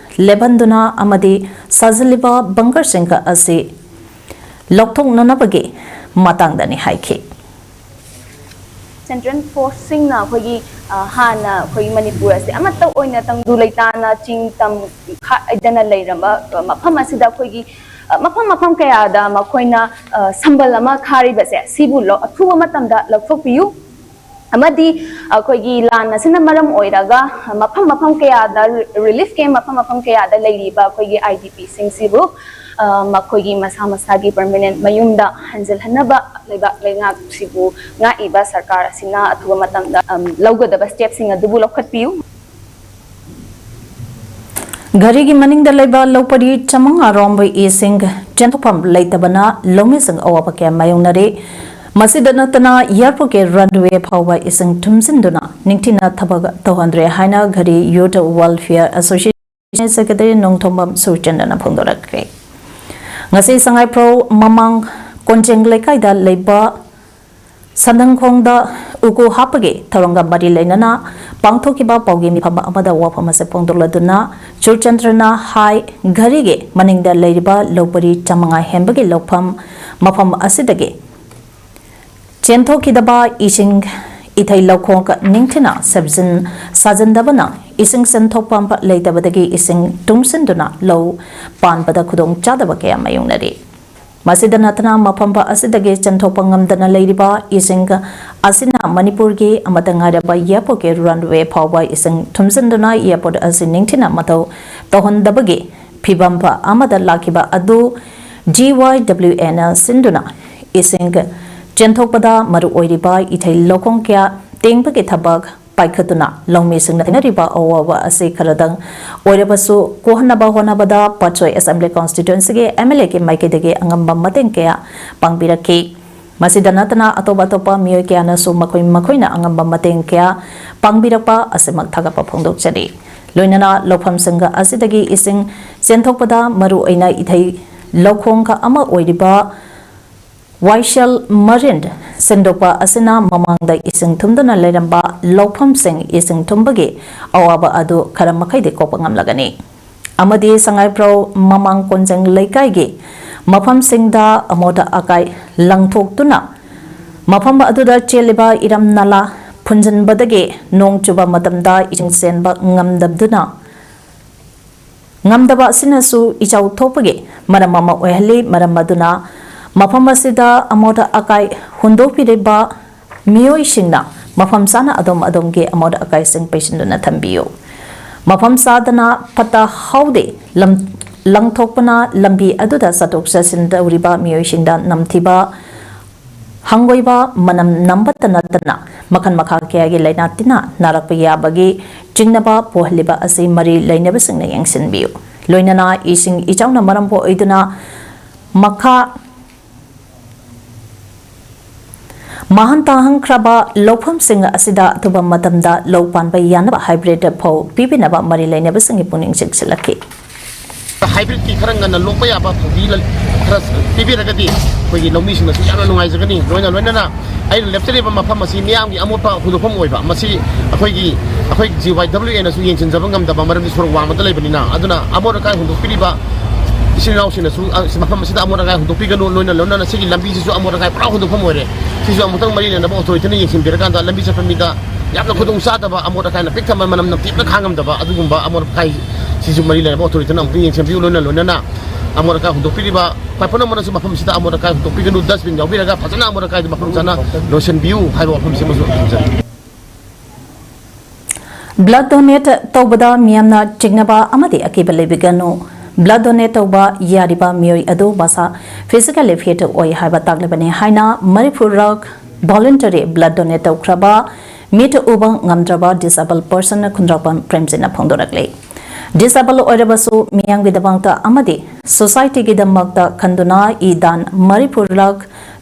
ꯂꯦꯞꯍꯟꯗꯨꯅ ꯑꯃꯗꯤ ꯁꯥꯖꯤꯜꯂꯤꯕ ꯕꯪꯀꯔꯁꯤꯡ ꯑꯁꯤ ꯂꯧꯊꯣꯛꯅꯅꯕꯒꯤ ꯃꯇꯥꯡꯗꯅꯤ ꯍꯥꯏꯈꯤ꯫ ꯁꯦꯟꯇ꯭ꯔꯦꯜ ꯐꯣꯔꯁꯁꯤꯡꯅ ꯑꯩꯈꯣꯏꯒꯤ ꯑ, ꯍꯥꯟꯅ ꯑꯩꯈꯣꯏꯒꯤ ꯃꯅꯤꯄꯨꯔ ꯑꯁꯦ ꯑꯃꯠꯇ ꯑꯣꯏꯅ ꯇꯪꯗꯨ ꯂꯩꯇꯥꯅ ꯆꯤꯡ ꯇꯝ ꯈꯥꯏꯗꯅ ꯂꯩꯔꯝꯕ ꯑ, ꯃꯐꯝ ꯑꯁꯤꯗ ꯑꯩꯈꯣꯏꯒꯤ ꯑ, ꯃꯐꯝ ꯃꯐꯝ ꯀꯌꯥꯗ ꯃꯈꯣꯏꯅ ꯑ, ꯁꯝꯕꯜ ꯑꯃ ꯈꯥꯔꯤꯕꯁꯦ ꯁꯤꯕꯨ ꯂꯧ- ꯑꯊꯨꯕ ꯃꯇꯝꯗ ꯂꯧꯊꯣꯛꯄꯤꯌꯨ꯫ ꯑꯃꯗꯤ ꯑꯩꯈꯣꯏꯒꯤ ꯂꯥꯟ ꯑꯁꯤꯅ ꯃꯔꯝ ꯑꯣꯏꯔꯒ ꯃꯐꯝ ꯃꯐꯝ ꯀꯌꯥꯗ ꯔꯤꯂꯤꯐ ꯀꯦꯝ ꯃꯐꯝ ꯃꯐꯝ ꯀꯌꯥꯗ ꯂꯩꯔꯤꯕ ꯑꯩꯈꯣꯏꯒꯤ ꯑꯥꯏ ꯗꯤ ꯄꯤꯁꯤꯡꯁꯤꯕꯨ ꯑ, ꯃꯈꯣꯏꯒꯤ ꯃꯁꯥ ꯃꯁꯥꯒꯤ ꯄꯔꯃꯅꯦꯟ ꯃꯌꯨꯝꯗ ꯍꯟꯖꯤꯜꯍꯟꯅꯕ ꯂꯩꯕꯥꯛ ꯂꯩꯉꯥꯛꯁꯤꯕꯨ ꯉꯥꯛꯏꯕ ꯁꯔꯀꯥꯔ ꯑꯁꯤꯅ ꯑꯊꯨꯕ ꯃꯇꯝꯗ ꯑꯝ, ꯂꯧꯒꯗꯕ ꯁ꯭ꯇꯦꯞꯁꯤꯡ ꯑꯗꯨꯕꯨ ꯂꯧꯈꯠꯄꯤꯌꯨ꯫ ꯘꯔꯤꯒꯤ ꯃꯅꯤꯡꯗ ꯂꯩꯕ ꯂꯧꯄꯔꯤ ꯆꯃꯉꯥ ꯔꯣꯝꯕ ꯏꯁꯤꯡ ꯆꯦꯟꯊꯣꯛꯐꯝ ꯂꯩꯇꯕꯅ ꯂꯧꯃꯤꯁꯤꯡ ꯑꯋꯥꯕ ꯀꯌꯥ ꯃꯥꯌꯣꯛꯅꯔꯤ꯫ ꯃꯁꯤꯗ ꯅꯠꯇꯅ ꯑꯦꯌꯥꯔꯄꯣꯔꯠꯀꯤ ꯔꯟꯋꯦ ꯐꯥꯎꯕ ꯏꯁꯤꯡ ꯊꯨꯝꯖꯤꯟꯗꯨꯅ ꯅꯤꯡꯊꯤꯅ ꯊꯕꯛ ꯇꯧꯍꯟꯗ꯭ꯔꯦ ꯍꯥꯏꯅ Ghari youth welfare association secretary Nongthombam ꯁꯨꯔꯆꯟꯗ꯭ꯔꯅ ꯐꯣꯡꯗꯣꯔꯛꯈ꯭ꯔꯦ꯫ ꯉꯁꯤ ꯁꯉꯥꯏꯄ꯭ꯔꯧ ꯃꯃꯥꯡ ꯀꯣꯟꯖꯦꯡ ꯂꯩꯀꯥꯏꯗ ꯂꯩꯕ ꯁꯟꯗꯪꯈꯣꯡꯗ ꯎꯀꯨ ꯍꯥꯞꯄꯒꯤ ꯊꯧꯔꯝꯒ ꯃꯔꯤ ꯂꯩꯅꯅ ꯄꯥꯡꯊꯣꯛꯈꯤꯕ ꯄꯥꯎꯒꯤ ꯃꯤꯐꯝ ꯑꯃꯗ ꯋꯥꯐꯝ ꯑꯁꯤ ꯐꯣꯡꯗꯣꯛꯂꯗꯨꯅ ꯁꯨꯔꯆꯟꯗ꯭ꯔꯅ ꯍꯥꯏ, ꯘꯔꯤꯒꯤ ꯃꯅꯤꯡꯗ ꯂꯩꯔꯤꯕ ꯂꯧꯄꯔꯤ ꯆꯥꯃꯉꯥ ꯍꯦꯟꯕꯒꯤ ꯂꯧꯐꯝ ꯃꯐꯝ ꯑꯁꯤꯗꯒꯤ ꯆꯦꯟꯊꯣꯛꯈꯤꯗꯕ ꯏꯁꯤꯡ ꯏꯊꯩ ꯂꯧꯈꯣꯡ ꯅꯤꯡꯊꯤꯅ ꯁꯦꯝꯖꯤꯟ ꯁꯥꯖꯤꯟꯗꯕꯅ ꯏꯁꯤꯡ ꯆꯦꯟꯊꯣꯛꯐꯝ ꯂꯩꯇꯕꯗꯒꯤ ꯏꯁꯤꯡ ꯇꯨꯡꯁꯤꯟꯗꯨꯅ ꯂꯧ ꯄꯥꯟꯕꯗ ꯈꯨꯗꯣꯡ ꯆꯥꯗꯕ ꯀꯌꯥ ꯃꯥꯌꯣꯛꯅꯔꯤ꯫ ꯃꯁꯤꯗ ꯅꯠꯇꯅ ꯃꯐꯝ ꯑꯁꯤꯗꯒꯤ ꯆꯦꯟꯊꯣꯛꯄ ꯉꯝꯗꯅ ꯂꯩꯔꯤꯕ ꯏꯁꯤꯡ ꯑꯁꯤꯅ ꯃꯅꯤꯄꯨꯔꯒꯤ ꯑꯃꯠꯇ ꯉꯥꯏꯔꯕ ꯑꯦꯌꯥꯔꯄꯣꯔꯠꯀꯤ ꯔꯟꯋꯦ ꯐꯥꯎꯕ ꯏꯁꯤꯡ ꯊꯨꯝꯖꯤꯟꯗꯨꯅ ꯑꯦꯌꯥꯔꯄꯣꯔꯠ ꯑꯁꯤ ꯅꯤꯡꯊꯤꯅ ꯃꯊꯧ ꯇꯧꯍꯟꯗꯕꯒꯤ ꯐꯤꯕꯝ ꯑꯃꯗ ꯂꯥꯛꯈꯤꯕ ꯑꯗꯨ ꯖꯤ ꯋꯥꯏ ꯗꯕ꯭ꯂꯤꯎ ꯑꯦꯅ ꯁꯤꯟꯗꯨꯅ ꯏꯁꯤꯡ ꯆꯦꯟꯊꯣꯛꯄꯗ ꯃꯔꯨ ꯑꯣꯏꯔꯤꯕ ꯏꯊꯩ ꯂꯧꯈꯣꯡ ꯀꯌꯥ ꯇꯦꯡꯕꯒꯤ ꯊꯕꯛ ꯄꯥꯏꯈꯠꯇꯨꯅ ꯂꯧꯃꯤꯁꯤꯡꯅ ꯊꯦꯡꯅꯔꯤꯕ ꯑꯋꯥꯕ ꯑꯁꯤ ꯈꯔꯗꯪ ꯑꯣꯏꯔꯕꯁꯨ ꯀꯣꯛꯍꯟꯅꯕ ꯍꯣꯠꯅꯕꯗ ꯄꯥꯠꯁꯣꯏ ꯑꯦꯁꯦꯝꯕ꯭ꯂꯤ ꯀꯣꯟꯁꯇꯤꯇ꯭ꯋꯦꯟꯁꯤꯒꯤ ꯑꯦꯝ ꯑꯦꯜ ꯑꯦꯒꯤ ꯃꯥꯏꯀꯩꯗꯒꯤ ꯑꯉꯝꯕ ꯃꯇꯦꯡ ꯀꯌꯥ ꯄꯥꯡꯕꯤꯔꯛꯈꯤ꯫ ꯃꯁꯤꯗ ꯅꯠꯇꯅ ꯑꯇꯣꯞ ꯑꯇꯣꯞꯄ ꯃꯤꯑꯣꯏ ꯀꯌꯥꯅꯁꯨ ꯃꯈꯣꯏ ꯃꯈꯣꯏꯅ ꯑꯉꯝꯕ ꯃꯇꯦꯡ ꯀꯌꯥ ꯄꯥꯡꯕꯤꯔꯛꯄ ꯑꯁꯤꯃꯛ ꯊꯥꯒꯠꯄ ꯐꯣꯡꯗꯣꯛꯆꯔꯤ꯫ ꯂꯣꯏꯅꯅ ꯂꯧꯐꯝꯁꯤꯡ ꯑꯁꯤꯗꯒꯤ ꯏꯁꯤꯡ ꯆꯦꯟꯊꯣꯛꯄꯗ ꯃꯔꯨ ꯑꯣꯏꯅ ꯏꯊꯩ ꯂꯧꯈꯣꯡ ꯑꯃ ꯑꯣꯏꯔꯤꯕ ꯋꯥꯏꯁꯦꯜ ꯃꯔꯤꯟ ꯁꯦꯡꯗꯣꯛꯄ ꯑꯁꯤꯅ ꯃꯃꯥꯡꯗ ꯏꯁꯤꯡ ꯊꯨꯝꯗꯨꯅ ꯂꯩꯔꯝꯕ ꯂꯧꯐꯝꯁꯤꯡ ꯏꯁꯤꯡ ꯊꯨꯝꯕꯒꯤ ꯑꯋꯥꯕ ꯑꯗꯨ ꯈꯔ ꯃꯈꯩꯗꯤ ꯀꯣꯛꯄ ꯉꯝꯂꯒꯅꯤ꯫ ꯑꯃꯗꯤ ꯁꯉꯥꯏꯄ꯭ꯔꯧ ꯃꯃꯥꯡ ꯀꯣꯟꯖꯦꯡ ꯂꯩꯀꯥꯏꯒꯤ ꯃꯐꯝꯁꯤꯡꯗ ꯑꯃꯣꯠ ꯑꯀꯥꯏ ꯂꯪꯊꯣꯛꯇꯨꯅ ꯃꯐꯝ ꯑꯗꯨꯗ ꯆꯦꯜꯂꯤꯕ ꯏꯔꯝ ꯅꯂꯥ ꯐꯨꯟꯖꯤꯟꯕꯗꯒꯤ ꯅꯣꯡ ꯆꯨꯕ ꯃꯇꯝꯗ ꯏꯁꯤꯡ ꯆꯦꯟꯕ ꯉꯝꯗꯕꯗꯨꯅ ꯉꯝꯗꯕ ꯑꯁꯤꯅꯁꯨ ꯏꯆꯥꯎ ꯊꯣꯛꯄꯒꯤ ꯃꯔꯝ ꯑꯃ ꯑꯣꯏꯍꯜꯂꯤ꯫ ꯃꯔꯝ ꯑꯗꯨꯅ ꯃꯐꯝ ꯑꯁꯤꯗ ꯑꯃꯣꯠ ꯑꯀꯥꯏ ꯍꯨꯟꯗꯣꯛꯄꯤꯔꯤꯕ ꯃꯤꯑꯣꯏꯁꯤꯡꯅ ꯃꯐꯝ ꯆꯥꯅ ꯑꯗꯣꯝ ꯑꯗꯣꯝꯒꯤ ꯑꯃꯣꯠ ꯑꯀꯥꯏꯁꯤꯡ ꯄꯩꯁꯤꯟꯗꯨꯅ ꯊꯝꯕꯤꯌꯨ꯫ ꯃꯐꯝ ꯆꯥꯗꯅ ꯐꯠꯇ ꯍꯥꯎꯗꯤ ꯂꯝ-, ꯂꯪꯊꯣꯛꯄꯅ ꯂꯝꯕꯤ ꯑꯗꯨꯗ ꯆꯠꯊꯣꯛ ꯆꯠꯁꯤꯟ ꯇꯧꯔꯤꯕ ꯃꯤꯑꯣꯏꯁꯤꯡꯗ ꯅꯝꯊꯤꯕ ꯍꯪꯒꯣꯏꯕ ꯃꯅꯝ ꯅꯝꯕꯇ ꯅꯠꯇꯅ ꯃꯈꯜ ꯃꯈꯥ ꯀꯌꯥꯒꯤ ꯂꯥꯏꯅꯥ ꯇꯤꯟꯅꯥ ꯅꯥꯔꯛꯄ ꯌꯥꯕꯒꯤ ꯆꯤꯡꯅꯕ ꯄꯣꯛꯍꯜꯂꯤꯕ ꯑꯁꯤ ꯃꯔꯤ ꯂꯩꯅꯕꯁꯤꯡꯅ ꯌꯦꯡꯁꯤꯟꯕꯤꯌꯨ꯫ ꯂꯣꯏꯅꯅ ꯏꯁꯤꯡ ꯏꯆꯥꯎꯅ ꯃꯔꯝ ꯑꯣꯏꯗꯨꯅ ꯃꯈꯥ ꯃꯥꯡꯍꯟ ꯇꯥꯍꯟꯈ꯭ꯔꯕ ꯂꯧꯐꯝꯁꯤꯡ ꯑꯁꯤꯗ ꯑꯊꯨꯕ ꯃꯇꯝꯗ ꯂꯧ ꯄꯥꯟꯕ ꯌꯥꯅꯕ ꯍꯥꯏꯕ꯭ꯔꯤꯠ ꯐꯧ ꯄꯤꯕꯤꯅꯕ ꯃꯔꯤ ꯂꯩꯅꯕꯁꯤꯡꯒꯤ ꯄꯨꯛꯅꯤꯡ ꯆꯤꯡꯁꯤꯜꯂꯛꯈꯤ꯫ ꯍꯥꯏꯕ꯭ꯔꯤꯠꯀꯤ ꯈꯔ ꯉꯟꯅ ꯂꯣꯛꯄ ꯌꯥꯕ ꯐꯧꯗꯤ ꯂ-, ꯈꯔ ꯄꯤꯕꯤꯔꯒꯗꯤ ꯑꯩꯈꯣꯏꯒꯤ ꯂꯧꯃꯤꯁꯤꯡꯅꯁꯨ ꯌꯥꯝꯅ ꯅꯨꯡꯉꯥꯏꯖꯒꯅꯤ꯫ ꯂꯣꯏꯅ ꯂꯣꯏꯅꯅ ꯑꯩꯅ ꯂꯦꯞꯆꯔꯤꯕ ꯃꯐꯝ ꯑꯁꯤ ꯃꯤꯌꯥꯝꯒꯤ ꯑꯃꯣꯠꯄ ꯍꯨꯟꯗꯣꯛꯐꯝ ꯑꯣꯏꯕ, ꯃꯁꯤ ꯑꯩꯈꯣꯏꯒꯤ, ꯑꯩꯈꯣꯏ ꯖꯤ ꯋꯥꯏ ꯗꯕ꯭ꯂꯤꯎ ꯑꯦꯅꯁꯨ ꯌꯦꯡꯁꯤꯟꯖꯕ ꯉꯝꯗꯕ, ꯃꯔꯝꯗꯤ ꯁꯣꯔꯣꯛ ꯋꯥꯡꯃꯗ ꯂꯩꯕꯅꯤꯅ꯫ ꯑꯗꯨꯅ ꯑꯃꯣꯠ ꯑꯀꯥꯏ ꯍꯨꯟꯗꯣꯛꯄꯤꯔꯤꯕ ꯏꯆꯤꯟ ꯏꯅꯥꯎꯁꯤꯡꯅꯁꯨ, ꯑ, ꯃꯐꯝ ꯑꯁꯤꯗ ꯑꯃꯣꯠ ꯑꯀꯥꯏ ꯍꯨꯟꯗꯣꯛꯄꯤꯒꯅꯨ꯫ ꯂꯣꯏꯅ ꯂꯣꯏꯅꯅ ꯁꯤꯒꯤ ꯂꯝꯕꯤꯁꯤꯁꯨ ꯑꯃꯣꯠ ꯑꯀꯥꯏ ꯄꯨꯔꯥ ꯍꯨꯟꯗꯣꯛꯐꯝ ꯑꯣꯏꯔꯦ꯫ ꯁꯤꯁꯨ ꯑꯃꯨꯛꯇꯪ ꯃꯔꯤ ꯂꯩꯅꯕ ꯑꯣꯊꯣꯔꯤꯇꯤꯅ ꯌꯦꯡꯁꯤꯟꯕꯤꯔꯀꯥꯟꯗ ꯂꯝꯕꯤ ꯆꯠꯄ ꯃꯤꯗ ꯌꯥꯝꯅ ꯈꯨꯗꯣꯡ ꯆꯥꯗꯕ, ꯑꯃꯣꯠ ꯑꯀꯥꯏꯅ ꯄꯤꯛ ꯊꯝꯕ, ꯃꯅꯝ ꯅꯝꯊꯤꯕꯅ ꯈꯥꯡꯉꯝꯗꯕ ꯑꯗꯨꯒꯨꯝꯕ ꯑꯃꯣꯠ ꯑꯀꯥꯏ ꯁꯤꯁꯨ ꯃꯔꯤ ꯂꯩꯅꯕ ꯑꯣꯊꯣꯔꯤꯇꯤꯅ ꯑꯃꯨꯛꯇꯪ ꯌꯦꯡꯁꯤꯟꯕꯤꯌꯨ꯫ ꯂꯣꯏꯅ ꯂꯣꯏꯅꯅ ꯑꯃꯣꯠ ꯑꯀꯥꯏ ꯍꯨꯟꯗꯣꯛꯄꯤꯔꯤꯕ ꯈ꯭ꯋꯥꯏ ꯄꯨꯝꯅꯃꯛꯅꯁꯨ ꯃꯐꯝꯁꯤꯗ ꯑꯃꯣꯠ ꯑꯀꯥꯏ ꯍꯨꯟꯗꯣꯛꯄꯤꯒꯅꯨ, dustbin ꯌꯥꯎꯕꯤꯔꯒ ꯐꯖꯅ ꯑꯃꯣꯠ ꯑꯀꯥꯏꯗꯨ ꯃꯐꯝ ꯆꯥꯅ ꯂꯣꯏꯁꯤꯟꯕꯤꯌꯨ ꯍꯥꯏꯕ ꯋꯥꯐꯝꯁꯤꯃꯁꯨ ꯊꯝꯖꯔꯤ꯫ Blood donate ꯇꯧꯕꯗ ꯃꯤꯌꯥꯝꯅ ꯆꯤꯡꯅꯕ ꯑꯃꯗꯤ ꯑꯀꯤꯕ ꯂꯩꯕꯤꯒꯅꯨ꯫ blood donate ꯇꯧꯕ ꯌꯥꯔꯤꯕ ꯃꯤꯑꯣꯏ ꯑꯗꯨ ꯃꯁꯥ physically fit ꯑꯣꯏ ꯍꯥꯏꯕ ꯇꯥꯛꯂꯤꯕꯅꯤ ꯍꯥꯏꯅ ꯃꯔꯤꯐꯨꯔꯛ voluntary blood donate ꯇꯧꯈ꯭ꯔꯕ ꯃꯤꯠ ꯎꯕ ꯉꯝꯗ꯭ꯔꯕ disabled person ꯈꯨꯟꯗ꯭ꯔꯥꯛꯄꯝ ꯄ꯭ꯔꯦꯝꯖꯤꯠꯅ ꯐꯣꯡꯗꯣꯔꯛꯂꯤ꯫ Disabled ꯑꯣꯏꯔꯕꯁꯨ ꯃꯤꯌꯥꯝꯒꯤꯗꯃꯛꯇ ꯑꯃꯗꯤ societyꯒꯤꯗꯃꯛꯇ ꯈꯟꯗꯨꯅ ꯏ ꯗꯥꯟ ꯃꯔꯤꯐꯨꯔꯛ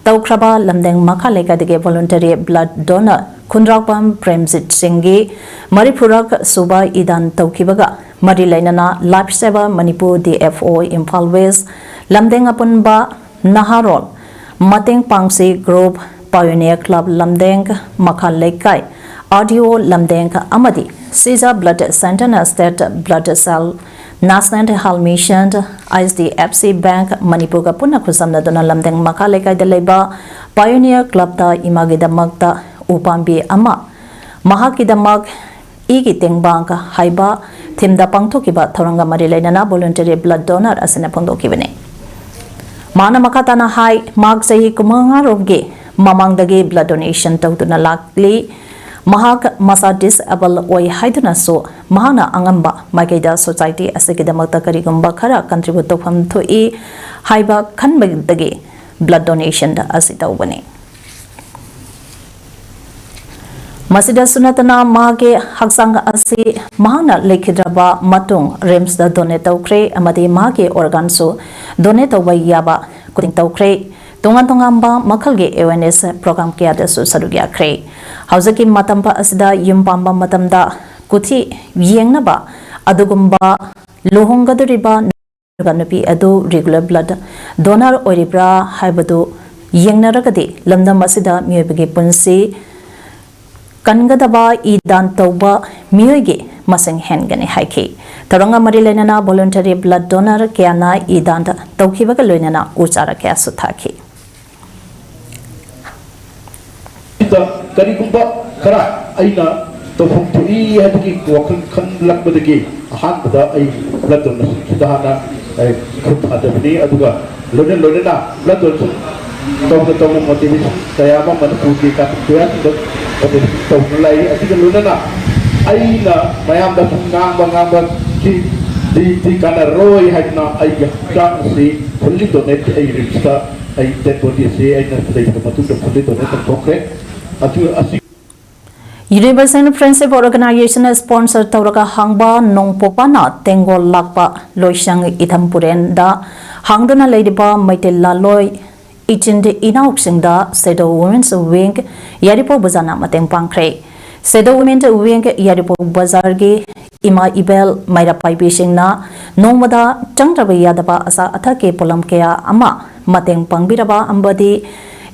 ꯇꯧꯈ꯭ꯔꯕ ꯂꯝꯗꯦꯡ ꯃꯈꯥ ꯂꯩꯀꯥꯏꯗꯒꯤ voluntary blood donor ꯈꯨꯟꯗ꯭ꯔꯥꯛꯄꯝ ꯄ꯭ꯔꯦꯝꯖꯤꯠ ꯁꯤꯡꯒꯤ ꯃꯔꯤꯐꯨꯔꯛ ꯁꯨꯕ ꯏ ꯗꯥꯟ ꯇꯧꯈꯤꯕꯒ ꯃꯔꯤ ꯂꯩꯅꯅ Life Saver Manipur D F O Imphal West, ꯂꯝꯗꯦꯡ ꯑꯄꯨꯟꯕ ꯅꯍꯥꯔꯣꯜ ꯃꯇꯦꯡ ꯄꯥꯡꯁꯤ group, Pioneer Club ꯂꯝꯗꯦꯡ ꯃꯈꯥ ꯂꯩꯀꯥꯏ, R D O ꯂꯝꯗꯦꯡ ꯑꯃꯗꯤ Sija Blood Centreꯅ State Blood Cell, National Health Mission, H D F C Bank ꯃꯅꯤꯄꯨꯔꯒ ꯄꯨꯟꯅ ꯈꯨꯠꯁꯝꯅꯗꯨꯅ ꯂꯝꯗꯦꯡ ꯃꯈꯥ ꯂꯩꯀꯥꯏꯗ ꯂꯩꯕ Pioneer Clubꯇ ꯏꯃꯥꯒꯤꯗꯃꯛꯇ ꯎꯄꯥꯝꯕꯤ ꯑꯃ, ꯃꯍꯥꯛꯀꯤꯗꯃꯛ ꯏꯒꯤ ꯇꯦꯡꯕꯥꯡ ꯍꯥꯏꯕ themeꯗ ꯄꯥꯡꯊꯣꯛꯈꯤꯕ ꯊꯧꯔꯝꯒ ꯃꯔꯤ ꯂꯩꯅꯅ voluntary blood donor ꯑꯁꯤꯅ ꯐꯣꯡꯗꯣꯛꯈꯤꯕꯅꯤ꯫ ꯃꯥꯅ ꯃꯈꯥ ꯇꯥꯅ ꯍꯥꯏ, ꯃꯍꯥꯛ ꯆꯍꯤ ꯀꯨꯟꯃꯉꯥ ꯔꯣꯝꯒꯤ ꯃꯃꯥꯡꯗꯒꯤ blood donation ꯇꯧꯗꯨꯅ ꯂꯥꯛꯂꯤ꯫ ꯃꯍꯥꯛ ꯃꯁꯥ disabled ꯑꯣꯏ ꯍꯥꯏꯗꯨꯅꯁꯨ ꯃꯍꯥꯛꯅ ꯑꯉꯝꯕ ꯃꯥꯏꯀꯩꯗ society ꯑꯁꯤꯒꯤꯗꯃꯛꯇ ꯀꯔꯤꯒꯨꯝꯕ ꯈꯔ contribute ꯇꯧꯐꯝ ꯊꯣꯛꯏ ꯍꯥꯏꯕ ꯈꯟꯕꯗꯒꯤ blood donation ꯑꯁꯤ ꯇꯧꯕꯅꯤ꯫ ꯃꯁꯤꯗꯁꯨ ꯅꯠꯇꯅ ꯃꯍꯥꯛꯀꯤ ꯍꯛꯆꯥꯡ ꯑꯁꯤ ꯃꯍꯥꯛꯅ ꯂꯩꯈꯤꯗ꯭ꯔꯕ ꯃꯇꯨꯡ RIMSꯇ donate ꯇꯧꯈ꯭ꯔꯦ ꯑꯃꯗꯤ ꯃꯍꯥꯛꯀꯤ organꯁꯨ donate ꯇꯧꯕ ꯌꯥꯕ ꯈꯨꯗꯤꯡ ꯇꯧꯈ꯭ꯔꯦ꯫ ꯇꯣꯉꯥꯟ ꯇꯣꯉꯥꯟꯕ ꯃꯈꯜꯒꯤ awareness program ꯀꯌꯥꯗꯁꯨ ꯁꯔꯨꯛ ꯌꯥꯈ꯭ꯔꯦ꯫ ꯍꯧꯖꯤꯛꯀꯤ ꯃꯇꯝ ꯑꯁꯤꯗ ꯌꯨꯝ ꯄꯥꯟꯕ ꯃꯇꯝꯗ ꯀꯨꯊꯤ ꯌꯦꯡꯅꯕ ꯑꯗꯨꯒꯨꯝꯕ ꯂꯨꯍꯣꯡꯒꯗꯧꯔꯤꯕ ꯅꯨꯄꯤ ꯑꯗꯨ regular blood donor ꯑꯣꯏꯔꯤꯕ꯭ꯔꯥ ꯍꯥꯏꯕꯗꯨ ꯌꯦꯡꯅꯔꯒꯗꯤ ꯂꯝꯗꯝ ꯑꯁꯤꯗ ꯃꯤꯑꯣꯏꯕꯒꯤ ꯄꯨꯟꯁꯤ ꯀꯟꯒꯗꯕ ꯏ ꯗꯥꯟ ꯇꯧꯕ ꯃꯤꯑꯣꯏꯒꯤ ꯃꯁꯤꯡ ꯍꯦꯟꯒꯅꯤ ꯍꯥꯏꯈꯤ꯫ ꯊꯧꯔꯝꯒ ꯃꯔꯤ ꯂꯩꯅꯅ voluntary blood donor ꯀꯌꯥꯅ ꯏ ꯗꯥꯟ ꯇꯧꯈꯤꯕꯒ ꯂꯣꯏꯅꯅ ꯎ ꯆꯥꯔꯥ ꯀꯌꯥꯁꯨ ꯊꯥꯈꯤ꯫ ꯀꯔꯤꯒꯨꯝꯕ ꯈꯔ ꯑꯩꯅ ꯇꯧꯐꯝ ꯊꯣꯛꯏ ꯍꯥꯏꯕꯒꯤ ꯋꯥꯈꯜ ꯈꯟꯂꯛꯄꯗꯒꯤ ꯑꯍꯥꯟꯕꯗ ꯑꯩ blood donationꯁꯤꯗ ꯍꯥꯟꯅ ꯑꯩ ꯈꯨꯠ ꯊꯥꯖꯕꯅꯤ꯫ ꯑꯗꯨꯒ ꯂꯣꯏꯅ ꯂꯣꯏꯅꯅ blood donation ꯇꯧꯅ ꯇꯧꯅ motivation ꯀꯌꯥ ꯑꯃ ꯃꯅꯤꯄꯨꯔꯒꯤ ꯀꯥꯡꯕꯨ ꯀꯌꯥꯁꯤꯡꯗ motivation ꯇꯧꯗꯨꯅ ꯂꯩ꯫ ꯑꯁꯤꯒ ꯂꯣꯏꯅꯅ ꯑꯩꯅ ꯃꯌꯥꯝꯗ ꯁꯨꯝ ꯉꯥꯡꯕ ꯉꯥꯡꯕꯁꯤ ꯁꯤꯗꯤ ꯀꯥꯟꯅꯔꯣꯏ ꯍꯥꯏꯗꯅ ꯑꯩꯒꯤ ꯍꯛꯆꯥꯡ ꯑꯁꯤ fully donate, ꯑꯩ ꯔꯤꯝꯁꯇ ꯑꯩ dead body ꯑꯁꯤ ꯑꯩꯅ ꯂꯩꯈ꯭ꯔ ꯃꯇꯨꯡꯗ fully donate ꯇꯧꯊꯣꯛꯈ꯭ꯔꯦ꯫ ꯑꯗꯨ ꯑꯁꯤ Universal Friendship Organization sponsor ꯇꯧꯔꯒ ꯍꯥꯡꯕ ꯅꯣꯡꯄꯣꯛꯄꯅ ꯇꯦꯡꯒꯣꯜ ꯂꯥꯛꯄ ꯂꯣꯏꯁꯪ ꯏꯊꯝ ꯄꯨꯔꯦꯟꯗ ꯍꯥꯡꯗꯨꯅ ꯂꯩꯔꯤꯕ ꯃꯩꯇꯩ ꯂꯥꯂꯣꯏ ꯏꯆꯤꯟ ꯏꯅꯥꯎꯁꯤꯡꯗ Shadow Women's Wing ꯌꯥꯏꯔꯤꯄꯣꯛ ꯕꯖꯥꯔꯅ ꯃꯇꯦꯡ ꯄꯥꯡꯈ꯭ꯔꯦ꯫ Shadow Women's Wing ꯌꯥꯏꯔꯤꯄꯣꯛ ꯕꯖꯥꯔꯒꯤ ꯏꯃꯥ ꯏꯕꯦꯜ ꯃꯩꯔꯥ ꯄꯥꯏꯕꯤꯁꯤꯡꯅ ꯅꯣꯡꯃꯗ ꯆꯪꯗ꯭ꯔꯕ ꯌꯥꯗꯕ ꯑꯆꯥ ꯑꯊꯛꯀꯤ ꯄꯣꯠꯂꯝ ꯀꯌꯥ ꯑꯃ ꯃꯇꯦꯡ ꯄꯥꯡꯕꯤꯔꯕ ꯑꯃꯗꯤ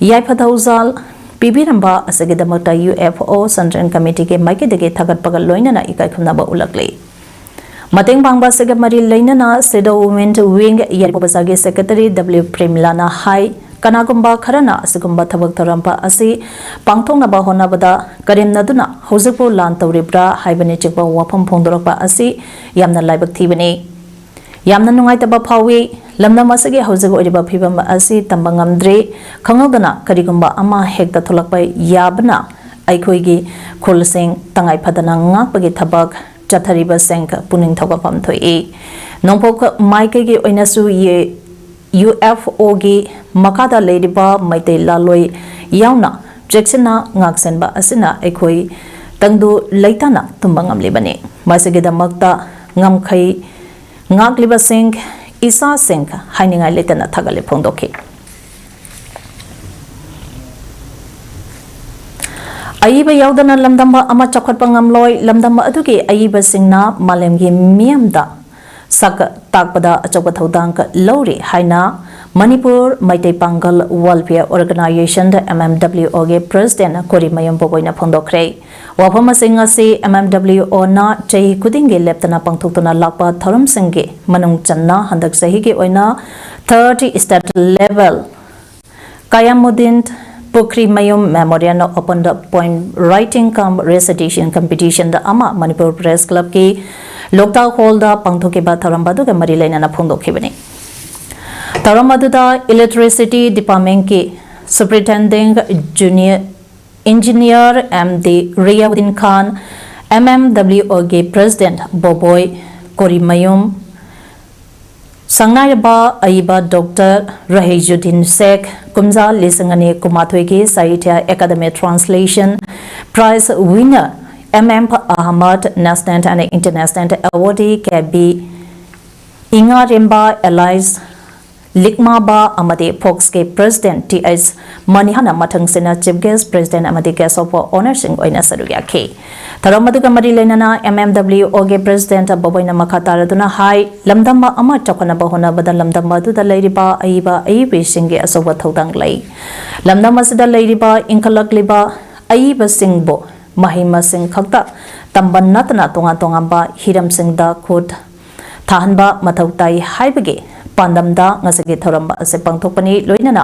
ꯌꯥꯏꯐ ꯊꯧꯖꯥꯜ ꯄꯤꯕꯤꯔꯝꯕ ꯑꯁꯤꯒꯤꯗꯃꯛꯇ UFO Central Committeeꯒꯤ ꯃꯥꯏꯀꯩꯗꯒꯤ ꯊꯥꯒꯠꯄꯒ ꯂꯣꯏꯅꯅ ꯏꯀꯥꯏ ꯈꯨꯝꯅꯕ ꯎꯠꯂꯛꯂꯤ꯫ ꯃꯇꯦꯡ ꯄꯥꯡꯕ ꯑꯁꯤꯒ ꯃꯔꯤ ꯂꯩꯅꯅ Shadow Women Wing ꯌꯥꯏꯔꯤꯄꯣꯛ ꯕꯖꯥꯔꯒꯤ Secretary W ꯄ꯭ꯔꯦꯃꯤꯂꯥꯅ ꯍꯥꯏ, ꯀꯅꯥꯒꯨꯝꯕ ꯈꯔꯅ ꯑꯁꯤꯒꯨꯝꯕ ꯊꯕꯛ ꯊꯧꯔꯝ ꯑꯁꯤ ꯄꯥꯡꯊꯣꯛꯅꯕ ꯍꯣꯠꯅꯕꯗ ꯀꯔꯦꯝꯅꯗꯨꯅ ꯍꯧꯖꯤꯛꯄꯨ ꯂꯥꯟ ꯇꯧꯔꯤꯕ꯭ꯔꯥ ꯍꯥꯏꯕꯅꯆꯤꯡꯕ ꯋꯥꯐꯝ ꯐꯣꯡꯗꯣꯔꯛꯄ ꯑꯁꯤ ꯌꯥꯝꯅ ꯂꯥꯏꯕꯛ ꯊꯤꯕꯅꯤ꯫ ꯌꯥꯝꯅ ꯅꯨꯡꯉꯥꯏꯇꯕ ꯐꯥꯎꯏ꯫ ꯂꯝꯗꯝ ꯑꯁꯤꯒꯤ ꯍꯧꯖꯤꯛ ꯑꯣꯏꯔꯤꯕ ꯐꯤꯕꯝ ꯑꯁꯤ ꯇꯝꯕ ꯉꯝꯗ꯭ꯔꯤ꯫ ꯈꯪꯍꯧꯗꯅ ꯀꯔꯤꯒꯨꯝꯕ ꯑꯃ ꯍꯦꯛꯇ ꯊꯣꯛꯂꯛꯄ ꯌꯥꯕꯅ ꯑꯩꯈꯣꯏꯒꯤ ꯈꯨꯜꯁꯤꯡ ꯇꯉꯥꯏ ꯐꯗꯅ ꯉꯥꯛꯄꯒꯤ ꯊꯕꯛ ꯆꯠꯊꯔꯤꯕꯁꯤꯡ ꯄꯨꯛꯅꯤꯡ ꯊꯧꯒꯠꯐꯝ ꯊꯣꯛꯏ꯫ ꯅꯣꯡꯄꯣꯛ ꯃꯥꯏꯀꯩꯒꯤ ꯑꯣꯏꯅꯁꯨ ꯌꯦ-, UFOꯒꯤ ꯃꯈꯥꯗ ꯂꯩꯔꯤꯕ ꯃꯩꯇꯩ ꯂꯥꯂꯣꯏ ꯌꯥꯎꯅ ꯆꯦꯛꯁꯤꯟꯅ ꯉꯥꯛꯁꯦꯟꯕ ꯑꯁꯤꯅ ꯑꯩꯈꯣꯏ ꯇꯪꯗꯨ ꯂꯩꯇꯥꯅ ꯇꯨꯝꯕ ꯉꯝꯂꯤꯕꯅꯤ꯫ ꯃꯁꯤꯒꯤꯗꯃꯛꯇ ꯉꯝꯈꯩ ꯉꯥꯛꯂꯤꯕꯁꯤꯡ, ꯏꯆꯥꯁꯤꯡ ꯍꯥꯏꯅꯤꯡꯉꯥꯏ ꯂꯩꯇꯅ ꯊꯥꯒꯠꯂꯦ ꯐꯣꯡꯗꯣꯛꯈꯤ꯫ ꯑꯏꯕ ꯌꯥꯎꯗꯅ ꯂꯝꯗꯝ ꯑꯃ ꯆꯥꯎꯈꯠꯄ ꯉꯝꯂꯣꯏ, ꯂꯝꯗꯝ ꯑꯗꯨꯒꯤ ꯑꯏꯕꯁꯤꯡꯅ ꯃꯥꯂꯦꯝꯒꯤ ꯃꯤꯌꯥꯝꯗ ꯁꯛ ꯇꯥꯛꯄꯗ ꯑꯆꯧꯕ ꯊꯧꯗꯥꯡ ꯂꯧꯔꯤ ꯍꯥꯏꯅ ꯃꯅꯤꯄꯨꯔ ꯃꯩꯇꯩ ꯄꯥꯡꯒꯜ Welfare Organization, MMWOꯒꯤ President ꯀꯣꯔꯤꯃꯌꯨꯝ ꯕꯣꯕꯣꯏꯅ ꯐꯣꯡꯗꯣꯛꯈ꯭ꯔꯦ꯫ ꯋꯥꯐꯝ ꯑꯁꯤ ꯉꯁꯤ MMWOꯅ ꯆꯍꯤ ꯈꯨꯗꯤꯡꯒꯤ ꯂꯦꯞꯇꯅ ꯄꯥꯡꯊꯣꯛꯇꯨꯅ ꯂꯥꯛꯄ ꯊꯧꯔꯝꯁꯤꯡꯒꯤ ꯃꯅꯨꯡ ꯆꯟꯅ ꯍꯟꯗꯛ ꯆꯍꯤꯒꯤ ꯑꯣꯏꯅ third state level ꯀꯌꯥꯃꯨꯗꯤꯟ Pukhrimayum Memorial Open the Poem Writing cum Recitation Competitionꯗ ꯑꯃ ꯃꯅꯤꯄꯨꯔ Press Clubꯀꯤ ꯂꯣꯛꯇꯥꯛ Hallꯗ ꯄꯥꯡꯊꯣꯛꯈꯤꯕ ꯊꯧꯔꯝ ꯑꯗꯨꯒ ꯃꯔꯤ ꯂꯩꯅꯅ ꯐꯣꯡꯗꯣꯛꯈꯤꯕꯅꯤ꯫ ꯊꯧꯔꯝ ꯑꯗꯨꯗ Electricity Departmentꯀꯤ Superintendent Junior Engineer M D Riyaudin Khan, MMWOꯒꯤ President ꯕꯣꯕꯣꯏ ꯀꯣꯔꯤꯃꯌꯨꯝ ꯁꯪꯅꯥꯏꯔꯕ ꯑꯏꯕ ꯗꯣꯛꯇꯔ ꯔꯍꯤꯖꯨꯗꯤꯟ ꯁꯦꯈ ꯀꯨꯝꯖꯥ ꯂꯤꯁꯤꯡ ꯑꯅꯤ ꯀꯨꯟꯃꯥꯊꯣꯏꯒꯤ Sahitya academy translation prize winner M M Ahmad, national and international awardee K B ꯏꯉꯥꯔꯦꯝꯕ, ꯑꯦꯂꯥꯏꯁ ꯂꯤꯛꯃꯥꯕ ꯑꯃꯗꯤ ꯐꯣꯛꯁꯀꯤ ꯄ꯭ꯔꯦꯁꯤꯗꯦꯟꯠ ꯇꯤ ꯑꯩꯆ ꯃꯅꯤꯍꯥꯅ ꯃꯊꯪꯁꯤꯅ ꯆꯤꯐ ꯒꯦꯁ꯭ꯠ, ꯄ꯭ꯔꯦꯁꯤꯗꯦꯟꯠ ꯑꯃꯗꯤ ꯒꯦꯁ꯭ꯠ ꯑꯣꯐ ꯑꯣꯅꯔꯁꯤꯡ ꯑꯣꯏꯅ ꯁꯔꯨꯛ ꯌꯥꯈꯤ꯫ ꯊꯧꯔꯝ ꯑꯗꯨꯒ ꯃꯔꯤ ꯂꯩꯅꯅ ꯑꯦꯝ ꯑꯦꯝ ꯗꯕ꯭ꯂꯤꯎ ꯑꯣꯒꯤ ꯄ꯭ꯔꯦꯁꯤꯗꯦꯟꯠ ꯕꯣꯕꯣꯏꯅ ꯃꯈꯥ ꯇꯥꯔꯗꯨꯅ ꯍꯥꯏ, ꯂꯝꯗꯝꯕ ꯑꯃ ꯆꯥꯎꯈꯠꯅꯕ ꯍꯣꯠꯅꯕꯗ ꯂꯝꯗꯝꯕ ꯑꯗꯨꯗ ꯂꯩꯔꯤꯕ ꯑꯏꯕ ꯑꯏꯕꯤꯁꯤꯡꯒꯤ ꯑꯆꯧꯕ ꯊꯧꯗꯥꯡ ꯂꯩ꯫ ꯂꯝꯗꯝ ꯑꯁꯤꯗ ꯂꯩꯔꯤꯕ ꯏꯟꯈꯠꯂꯛꯂꯤꯕ ꯑꯏꯕꯁꯤꯡꯕꯨ ꯃꯍꯩ ꯃꯁꯤꯡ ꯈꯛꯇ ꯇꯝꯕ ꯅꯠꯇꯅ ꯇꯣꯉꯥꯟ ꯇꯣꯉꯥꯟꯕ ꯍꯤꯔꯝꯁꯤꯡꯗ ꯈꯨꯠ ꯊꯥꯍꯟꯕ ꯃꯊꯧ ꯇꯥꯏ ꯍꯥꯏꯕꯒꯤ ꯄꯥꯟꯗꯝꯗ ꯉꯁꯤꯒꯤ ꯊꯧꯔꯝ ꯑꯁꯤ ꯄꯥꯡꯊꯣꯛꯄꯅꯤ꯫ ꯂꯣꯏꯅꯅ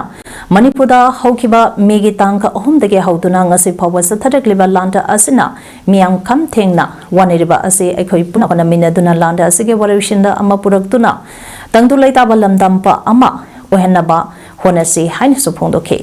ꯃꯅꯤꯄꯨꯔꯗ ꯍꯧꯈꯤꯕ ꯃꯦꯒꯤ ꯇꯥꯡ ꯑꯍꯨꯝꯗꯒꯤ ꯍꯧꯗꯨꯅ ꯉꯁꯤ ꯐꯥꯎꯕ ꯆꯠꯊꯔꯛꯂꯤꯕ ꯂꯥꯟ ꯑꯁꯤꯅ ꯃꯤꯌꯥꯝ ꯈꯝ ꯊꯦꯡꯅ ꯋꯥꯅꯔꯤꯕ ꯑꯁꯤ ꯑꯩꯈꯣꯏ ꯄꯨꯟꯅ ꯍꯣꯠꯅꯃꯤꯟꯅꯗꯨꯅ ꯂꯥꯟ ꯑꯁꯤꯒꯤ ꯋꯥꯔꯣꯏꯁꯤꯟꯗ ꯑꯃ ꯄꯨꯔꯛꯇꯨꯅ ꯇꯪꯗꯨ ꯂꯩꯇꯥꯕ ꯂꯝꯗꯝꯕ ꯑꯃ ꯑꯣꯏꯍꯟꯅꯕ ꯍꯣꯠꯅꯁꯤ ꯍꯥꯏꯅꯁꯨ ꯐꯣꯡꯗꯣꯛꯈꯤ꯫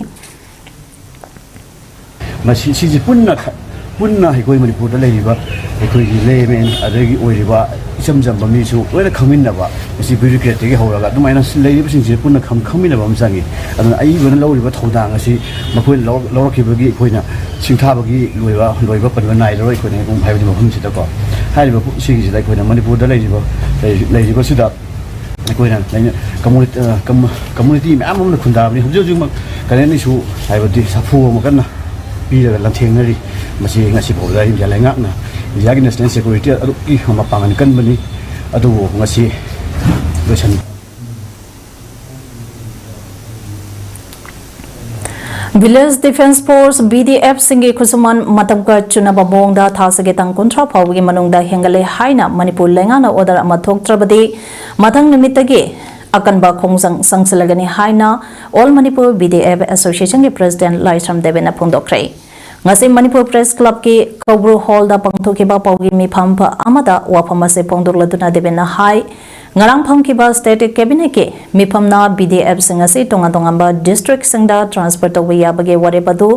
ꯃꯁꯤ, ꯁꯤꯁꯦ ꯄꯨꯟꯅ ꯈ-, ꯄꯨꯟꯅ ꯑꯩꯈꯣꯏ ꯃꯅꯤꯄꯨꯔꯗ ꯂꯩꯔꯤꯕ ꯑꯩꯈꯣꯏꯒꯤ layman ꯑꯗꯒꯤ ꯑꯣꯏꯔꯤꯕ ꯏꯆꯝ ꯆꯝꯕ ꯃꯤꯁꯨ ꯂꯣꯏꯅ ꯈꯪꯃꯤꯟꯅꯕ, ꯃꯁꯤ bureaucratꯇꯒꯤ ꯍꯧꯔꯒ ꯑꯗꯨꯃꯥꯏꯅ ꯂꯩꯔꯤꯕꯁꯤꯡꯁꯦ ꯄꯨꯟꯅ ꯈꯪ-, ꯈꯪꯃꯤꯟꯅꯕ ꯑꯃ ꯆꯪꯉꯤ꯫ ꯑꯗꯨꯅ ꯑꯏꯕꯅ ꯂꯧꯔꯤꯕ ꯊꯧꯗꯥꯡ ꯑꯁꯤ ꯃꯈꯣꯏꯅ ꯂꯧꯔꯛ-, ꯂꯧꯔꯛꯈꯤꯕꯒꯤ ꯑꯩꯈꯣꯏꯅ ꯁꯤꯡꯊꯥꯕꯒꯤ ꯂꯣꯏꯕ, ꯂꯣꯏꯕ ꯄꯟꯕ ꯅꯥꯏꯔꯔꯣꯏ꯫ ꯑꯩꯈꯣꯏꯅ ꯍꯥꯏꯕꯗꯤ ꯃꯐꯝꯁꯤꯗꯀꯣ, ꯍꯥꯏꯔꯤꯕ ꯄꯣꯠ-, ꯁꯤꯒꯤꯁꯤꯗ ꯑꯩꯈꯣꯏꯅ ꯃꯅꯤꯄꯨꯔꯗ ꯂꯩꯔꯤꯕ, ꯂꯩ-, ꯂꯩꯔꯤꯕꯁꯤꯗ ꯑꯩꯈꯣꯏꯅ ꯂꯩꯅ-, community, ꯑ, com-, community ꯃꯌꯥꯝ ꯑꯃꯅ ꯈꯨꯟꯗꯥꯕꯅꯤ꯫ ꯍꯧꯖꯤꯛ ꯍꯧꯖꯤꯛꯃꯛ currently issue ꯍꯥꯏꯕꯗꯤ ꯁꯥꯐꯨ ꯑꯃ ꯀꯟꯅ ꯄꯤꯔꯒ ꯂꯥꯟꯊꯦꯡꯅꯔꯤ꯫ ꯃꯁꯤ ꯉꯁꯤ ꯐꯥꯎꯕꯗ ꯏꯟꯗꯤꯌꯥ ꯂꯩꯉꯥꯛꯅ, ꯏꯟꯗꯤꯌꯥꯒꯤ national security ꯑꯗꯨꯛꯀꯤ ꯃꯄꯥꯡꯒꯜ ꯀꯟꯕꯅꯤ, ꯑꯗꯨꯕꯨ ꯉꯁꯤ ꯂꯣꯏꯁꯟ- Village Defence Force, V D F ꯁꯤꯡꯒꯤ ꯈꯨꯠꯁꯨꯃꯟ ꯃꯇꯝꯒ ꯆꯨꯅꯕ ꯃꯑꯣꯡꯗ ꯊꯥꯁꯤꯒꯤ ꯇꯥꯡ ꯀꯨꯟꯊ꯭ꯔꯥ ꯐꯥꯎꯕꯒꯤ ꯃꯅꯨꯡꯗ ꯍꯦꯟꯒꯠꯂꯦ ꯍꯥꯏꯅ ꯃꯅꯤꯄꯨꯔ ꯂꯩꯉꯥꯛꯅ order ꯑꯃ ꯊꯣꯛꯇ꯭ꯔꯕꯗꯤ ꯃꯊꯪ ꯅꯨꯃꯤꯠꯇꯒꯤ ꯑꯀꯟꯕ ꯈꯣꯡꯖꯪ ꯆꯪꯁꯤꯜꯂꯒꯅꯤ ꯍꯥꯏꯅ All Manipur V D F Association ꯒꯤ president ꯂꯥꯏꯁ꯭ꯔꯝ ꯗꯦꯕꯦꯟꯅ ꯐꯣꯡꯗꯣꯛꯈ꯭ꯔꯦ꯫ ꯉꯁꯤ ꯃꯅꯤꯄꯨꯔ Press Club ꯀꯤ ꯀꯧꯕ꯭ꯔꯨ hall ꯗ ꯄꯥꯡꯊꯣꯛꯈꯤꯕ ꯄꯥꯎꯒꯤ ꯃꯤꯐꯝ ꯑꯃꯗ ꯋꯥꯐꯝ ꯑꯁꯤ ꯐꯣꯡꯗꯣꯛꯂꯗꯨꯅ ꯗꯦꯕꯦꯟꯅ ꯍꯥꯏ, ꯉꯔꯥꯡ ꯐꯝꯈꯤꯕ state cabinet ꯀꯤ ꯃꯤꯐꯝꯅ V D F ꯁꯤꯡ ꯑꯁꯤ ꯇꯣꯉꯥꯟ ꯇꯣꯉꯥꯟꯕ district ꯁꯤꯡꯗ transfer ꯇꯧꯕ ꯌꯥꯕꯒꯤ ꯋꯥꯔꯦꯞ ꯑꯗꯨ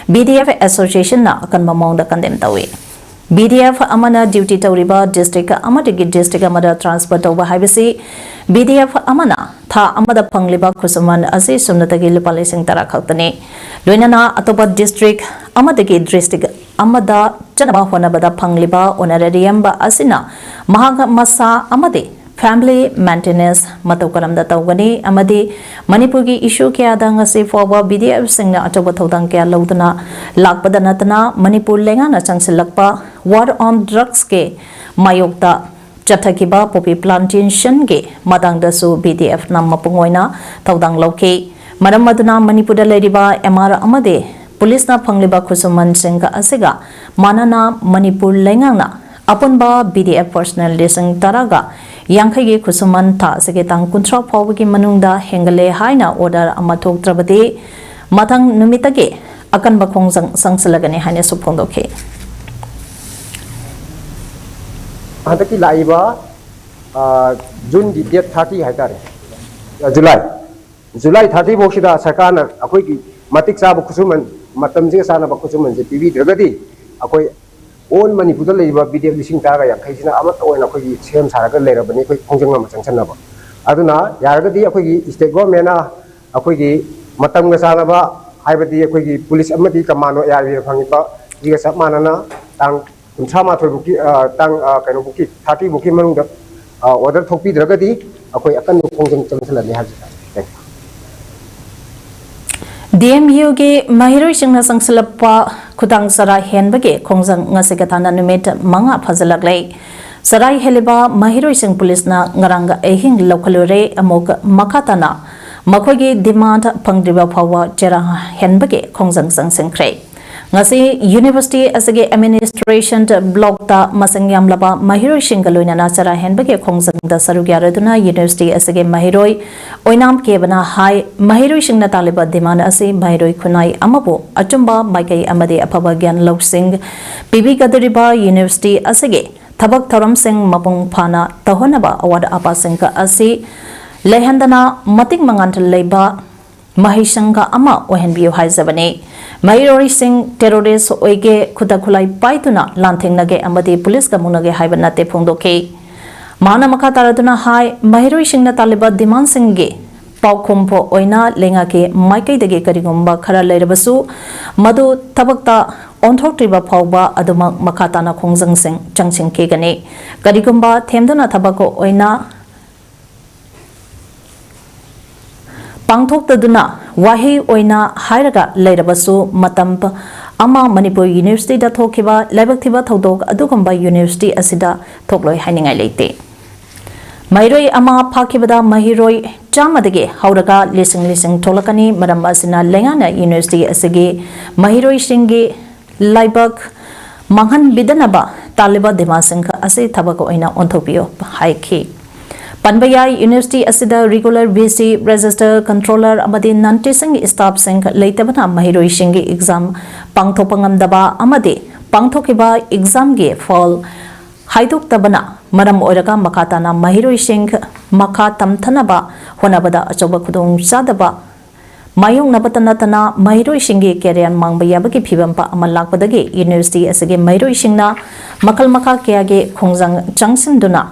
V D F Association ꯅ ꯑꯀꯟꯕ ꯃꯑꯣꯡꯗ condemn ꯇꯧꯏ꯫ B D F ꯑꯃꯅ duty ꯇꯧꯔꯤꯕ district ꯑꯃꯗꯒꯤ district ꯑꯃꯗ transfer ꯇꯧꯕ ꯍꯥꯏꯕꯁꯤ B D F ꯑꯃꯅ ꯊꯥ ꯑꯃꯗ ꯐꯪꯂꯤꯕ ꯈꯨꯠꯁꯨꯃꯟ ꯑꯁꯤ ꯁꯨꯞꯅꯇꯒꯤ ꯂꯨꯄꯥ ꯂꯤꯁꯤꯡ ꯇꯔꯥ ꯈꯛꯇꯅꯤ꯫ ꯂꯣꯏꯅꯅ ꯑꯇꯣꯞꯄ district ꯑꯃꯗꯒꯤ district ꯑꯃꯗ ꯆꯠꯅꯕ ꯍꯣꯠꯅꯕꯗ ꯐꯪꯂꯤꯕ honorarium ꯑꯁꯤꯅ ꯃꯍꯥꯛ ꯃꯁꯥ ꯑꯃꯗꯤ family maintenance ꯃꯇꯧ ꯀꯔꯝꯅ ꯇꯧꯒꯅꯤ ꯑꯃꯗꯤ ꯃꯅꯤꯄꯨꯔꯒꯤ issue ꯀꯌꯥꯗ ꯉꯁꯤ ꯐꯥꯎꯕ B D F ꯁꯤꯡꯅ ꯑꯆꯧꯕ ꯊꯧꯗꯥꯡ ꯀꯌꯥ ꯂꯧꯗꯨꯅ ꯂꯥꯛꯄꯗ ꯅꯠꯇꯅ ꯃꯅꯤꯄꯨꯔ ꯂꯩꯉꯥꯛꯅ ꯆꯪꯁꯤꯜꯂꯛꯄ war on drugs ꯀꯤ ꯃꯥꯌꯣꯛꯇ ꯆꯠꯊꯈꯤꯕ poppy plantation ꯒꯤ ꯃꯇꯥꯡꯗꯁꯨ B D F ꯅ ꯃꯄꯨꯡ ꯑꯣꯏꯅ ꯊꯧꯗꯥꯡ ꯂꯧꯈꯤ꯫ ꯃꯔꯝ ꯑꯗꯨꯅ ꯃꯅꯤꯄꯨꯔꯗ ꯂꯩꯔꯤꯕ M R ꯑꯃꯗꯤ ꯄꯨꯂꯤꯁꯅ ꯐꯪꯂꯤꯕ ꯈꯨꯠꯁꯨꯃꯟꯁꯤꯡ ꯑꯁꯤꯒ ꯃꯥꯟꯅꯅ ꯃꯅꯤꯄꯨꯔ ꯂꯩꯉꯥꯛꯅ ꯑꯄꯨꯟꯕ B D F personnel ꯂꯤꯁꯤꯡ ꯇꯔꯥꯒ ꯌꯥꯡꯈꯩꯒꯤ ꯈꯨꯠꯁꯨꯃꯟ ꯊꯥ ꯑꯁꯤꯒꯤ ꯇꯥꯡ ꯀꯨꯟꯊ꯭ꯔꯥ ꯐꯥꯎꯕꯒꯤ ꯃꯅꯨꯡꯗ ꯍꯦꯟꯒꯠꯂꯦ ꯍꯥꯏꯅ order ꯑꯃ ꯊꯣꯛꯇ꯭ꯔꯕꯗꯤ ꯃꯊꯪ ꯅꯨꯃꯤꯠꯇꯒꯤ ꯑꯀꯟꯕ ꯈꯣꯡꯖꯪ ꯆꯪꯁꯤꯜꯂꯒꯅꯤ ꯍꯥꯏꯅꯁꯨ ꯐꯣꯡꯗꯣꯛꯈꯤ꯫ ꯍꯟꯗꯛꯀꯤ ꯂꯥꯛꯏꯕ ꯖꯨꯟꯒꯤ date thirty ꯍꯥꯏꯇꯥꯔꯦ, ꯖꯨꯂꯥꯏ ꯖꯨꯂꯥꯏ thirty ꯐꯥꯎꯁꯤꯗ ꯁꯔꯀꯥꯔꯅ ꯑꯩꯈꯣꯏꯒꯤ ꯃꯇꯤꯛ ꯆꯥꯕ ꯈꯨꯠꯁꯨꯃꯟ, ꯃꯇꯝꯁꯤꯒ ꯆꯥꯟꯅꯕ ꯈꯨꯠꯁꯨꯃꯟꯁꯦ ꯄꯤꯕꯤꯗ꯭ꯔꯒꯗꯤ ꯑꯩꯈꯣꯏ all ꯃꯅꯤꯄꯨꯔꯗ ꯂꯩꯔꯤꯕ B D F ꯂꯤꯁꯤꯡ ꯇꯔꯥꯒ ꯌꯥꯡꯈꯩꯁꯤꯅ ꯑꯃꯠꯇ ꯑꯣꯏꯅ ꯑꯩꯈꯣꯏꯒꯤ ꯁꯦꯝ ꯁꯥꯔꯒ ꯂꯩꯔꯕꯅꯤ, ꯑꯩꯈꯣꯏ ꯈꯣꯡꯖꯪ ꯑꯃ ꯆꯪꯁꯟꯅꯕ꯫ ꯑꯗꯨꯅ ꯌꯥꯔꯒꯗꯤ ꯑꯩꯈꯣꯏꯒꯤ state government ꯅ ꯑꯩꯈꯣꯏꯒꯤ ꯃꯇꯝꯒ ꯆꯥꯟꯅꯕ, ꯍꯥꯏꯕꯗꯤ ꯑꯩꯈꯣꯏꯒꯤ ꯄꯨꯂꯤꯁ ꯑꯃꯗꯤ ꯀꯃꯥꯟꯗꯣ ARV ꯐꯪꯉꯤꯕ ꯁꯤꯒ ꯆꯞ ꯃꯥꯟꯅꯅ ꯇꯥꯡ ꯀꯨꯟꯊ꯭ꯔꯥ ꯃꯥꯊꯣꯏ ꯐꯥꯎꯀꯤ, ꯑ, ꯇꯥꯡ, ꯑ, ꯀꯩꯅꯣ ꯐꯥꯎꯀꯤ, thirty ꯐꯥꯎꯀꯤ ꯃꯅꯨꯡꯗ, ꯑ, order ꯊꯣꯛꯄꯤꯗ꯭ꯔꯒꯗꯤ ꯑꯩꯈꯣꯏ ꯑꯀꯟꯕ ꯈꯣꯡꯖꯪ ꯆꯪꯁꯤꯜꯂꯅꯤ ꯍꯥꯏꯕꯁꯤ ꯇꯥꯏ꯫ Thank you. D M U ꯒꯤ ꯃꯍꯩꯔꯣꯏꯁꯤꯡꯅ ꯆꯪꯁꯤꯜꯂꯛꯄ ꯈꯨꯗꯥꯡ ꯆꯔꯥ ꯍꯦꯟꯕꯒꯤ ꯈꯣꯡꯖꯪ ꯉꯁꯤꯒ ꯊꯥꯅ ꯅꯨꯃꯤꯠ ꯃꯉꯥ ꯐꯥꯖꯤꯜꯂꯛꯂꯦ꯫ ꯆꯔꯥ ꯍꯦꯜꯂꯤꯕ ꯃꯍꯩꯔꯣꯏꯁꯤꯡ ꯄꯨꯂꯤꯁꯅ ꯉꯔꯥꯡ ꯑꯍꯤꯡ ꯂꯧꯈꯠꯂꯨꯔꯦ꯫ ꯑꯃꯨꯛ ꯃꯈꯥ ꯇꯥꯅ ꯃꯈꯣꯏꯒꯤ demand ꯐꯪꯗ꯭ꯔꯤꯕ ꯐꯥꯎꯕ ꯆꯔꯥ ꯍꯦꯟꯕꯒꯤ ꯈꯣꯡꯖꯪ ꯆꯪꯁꯤꯟꯈ꯭ꯔꯦ꯫ ꯉꯁꯤ university ꯑꯁꯤꯒꯤ administration block ꯇ ꯃꯁꯤꯡ ꯌꯥꯝꯂꯕ ꯃꯍꯩꯔꯣꯏꯁꯤꯡꯒ ꯂꯣꯏꯅꯅ ꯆꯔꯥ ꯍꯦꯟꯕꯒꯤ ꯈꯣꯡꯖꯪꯗ ꯁꯔꯨꯛ ꯌꯥꯔꯗꯨꯅ university ꯑꯁꯤꯒꯤ ꯃꯍꯩꯔꯣꯏ ꯑꯣꯏꯅꯥꯝ ꯀꯦꯕꯅ ꯍꯥꯏ, ꯃꯍꯩꯔꯣꯏꯁꯤꯡꯅ ꯇꯥꯜꯂꯤꯕ demand ꯑꯁꯤ ꯃꯍꯩꯔꯣꯏ ꯈꯨꯟꯅꯥꯏ ꯑꯃꯕꯨ ꯑꯆꯨꯝꯕ ꯃꯥꯏꯀꯩ ꯑꯃꯗꯤ ꯑꯐꯕ ꯒ꯭ꯌꯥꯟ ꯂꯧꯁꯤꯡ ꯄꯤꯕꯤꯒꯗꯧꯔꯤꯕ university ꯑꯁꯤꯒꯤ ꯊꯕꯛ ꯊꯧꯔꯝꯁꯤꯡ ꯃꯄꯨꯡ ꯐꯥꯅ ꯇꯧꯍꯟꯅꯕ ꯑꯋꯥꯠ ꯑꯄꯥꯁꯤꯡ ꯑꯁꯤ ꯂꯩꯍꯟꯗꯅ ꯃꯇꯤꯛ ꯃꯉꯥꯟ ꯂꯩꯕ ꯃꯍꯩꯁꯪꯒ ꯑꯃ ꯑꯣꯏꯍꯟꯕꯤꯌꯨ ꯍꯥꯏꯖꯕꯅꯤ꯫ ꯃꯍꯩꯔꯣꯏꯁꯤꯡ ꯇꯦꯔꯣꯔꯤꯁ ꯑꯣꯏꯒꯦ, ꯈꯨꯠꯇ ꯈꯨꯠꯂꯥꯏ ꯄꯥꯏꯗꯨꯅ ꯂꯥꯟꯊꯦꯡꯅꯒꯦ ꯑꯃꯗꯤ ꯄꯨꯂꯤꯁꯀ ꯃꯨꯛꯅꯒꯦ ꯍꯥꯏꯕ ꯅꯠꯇꯦ ꯐꯣꯡꯗꯣꯛꯈꯤ꯫ ꯃꯍꯥꯛꯅ ꯃꯈꯥ ꯇꯥꯔꯗꯨꯅ ꯍꯥꯏ, ꯃꯍꯩꯔꯣꯏꯁꯤꯡꯅ ꯇꯥꯜꯂꯤꯕ ꯗꯤꯃꯥꯟꯁꯤꯡꯒꯤ ꯄꯥꯎꯈꯨꯝ ꯑꯣꯏꯅ ꯂꯩꯉꯥꯛꯀꯤ ꯃꯥꯏꯀꯩꯗꯒꯤ ꯀꯔꯤꯒꯨꯝꯕ ꯈꯔ ꯂꯩꯔꯕꯁꯨ ꯃꯗꯨ ꯊꯕꯛꯇ ꯑꯣꯟꯊꯣꯛꯇ꯭ꯔꯤꯕ ꯐꯥꯎꯕ ꯑꯗꯨꯃꯛ ꯃꯈꯥ ꯇꯥꯅ ꯈꯣꯡꯖꯪꯁꯤꯡ ꯆꯪꯁꯤꯟꯈꯤꯒꯅꯤ꯫ ꯀꯔꯤꯒꯨꯝꯕ ꯊꯦꯝꯗꯨꯅ ꯊꯕꯛ ꯑꯣꯏꯅ ꯄꯥꯡꯊꯣꯛꯇꯗꯨꯅ ꯋꯥꯍꯩ ꯑꯣꯏꯅ ꯍꯥꯏꯔꯒ ꯂꯩꯔꯕꯁꯨ ꯃꯇꯝ ꯑꯃ ꯃꯅꯤꯄꯨꯔ ꯌꯨꯅꯤꯚꯔꯁꯤꯇꯤꯗ ꯊꯣꯛꯈꯤꯕ ꯂꯥꯏꯕꯛ ꯊꯤꯕ ꯊꯧꯗꯣꯛ ꯑꯗꯨꯒꯨꯝꯕ ꯌꯨꯅꯤꯚꯔꯁꯤꯇꯤ ꯑꯁꯤꯗ ꯊꯣꯛꯂꯣꯏ ꯍꯥꯏꯅꯤꯡꯉꯥꯏ ꯂꯩꯇꯦ꯫ ꯃꯍꯩꯔꯣꯏ ꯑꯃ ꯐꯥꯈꯤꯕꯗ ꯃꯍꯩꯔꯣꯏ ꯆꯥꯝꯃꯗꯒꯤ ꯍꯧꯔꯒ ꯂꯤꯁꯤꯡ ꯂꯤꯁꯤꯡ ꯊꯣꯛꯂꯛꯀꯅꯤ꯫ ꯃꯔꯝ ꯑꯁꯤꯅ ꯂꯩꯉꯥꯛꯅ ꯌꯨꯅꯤꯚꯔꯁꯤꯇꯤ ꯑꯁꯤꯒꯤ ꯃꯍꯩꯔꯣꯏꯁꯤꯡꯒꯤ ꯂꯥꯏꯕꯛ ꯃꯥꯡꯍꯟꯕꯤꯗꯅꯕ ꯇꯥꯜꯂꯤꯕ ꯗꯤꯃꯥꯟꯁꯤꯡ ꯑꯁꯤ ꯊꯕꯛ ꯑꯣꯏꯅ ꯑꯣꯟꯊꯣꯛꯄꯤꯌꯨ ꯍꯥꯏꯈꯤ꯫ ꯄꯟꯕ ꯌꯥꯏ, ꯌꯨꯅꯤꯚꯔꯁꯤꯇꯤ ꯑꯁꯤꯗ regular V C, register, controller ꯑꯃꯗꯤ non teaching staffꯁꯤꯡ ꯂꯩꯇꯕꯅ ꯃꯍꯩꯔꯣꯏꯁꯤꯡꯒꯤ exam ꯄꯥꯡꯊꯣꯛꯄ ꯉꯝꯗꯕ ꯑꯃꯗꯤ ꯄꯥꯡꯊꯣꯛꯈꯤꯕ examꯒꯤ ꯐꯜ ꯍꯥꯏꯗꯣꯛꯇꯕꯅ ꯃꯔꯝ ꯑꯣꯏꯔꯒ ꯃꯈꯥ ꯇꯥꯅ ꯃꯍꯩꯔꯣꯏꯁꯤꯡ ꯃꯈꯥ ꯇꯝꯊꯅꯕ ꯍꯣꯠꯅꯕꯗ ꯑꯆꯧꯕ ꯈꯨꯗꯣꯡꯆꯥꯗꯕ ꯃꯥꯌꯣꯛꯅꯕꯇ ꯅꯠꯇꯅ ꯃꯍꯩꯔꯣꯏꯁꯤꯡꯒꯤ career ꯃꯥꯡꯕ ꯌꯥꯕꯒꯤ ꯐꯤꯕꯝ ꯑꯃ ꯂꯥꯛꯄꯗꯒꯤ ꯌꯨꯅꯤꯚꯔꯁꯤꯇꯤ ꯑꯁꯤꯒꯤ ꯃꯍꯩꯔꯣꯏꯁꯤꯡꯅ ꯃꯈꯜ ꯃꯈꯥ ꯀꯌꯥꯒꯤ ꯈꯣꯡꯖꯪ ꯆꯪꯁꯤꯟꯗꯨꯅ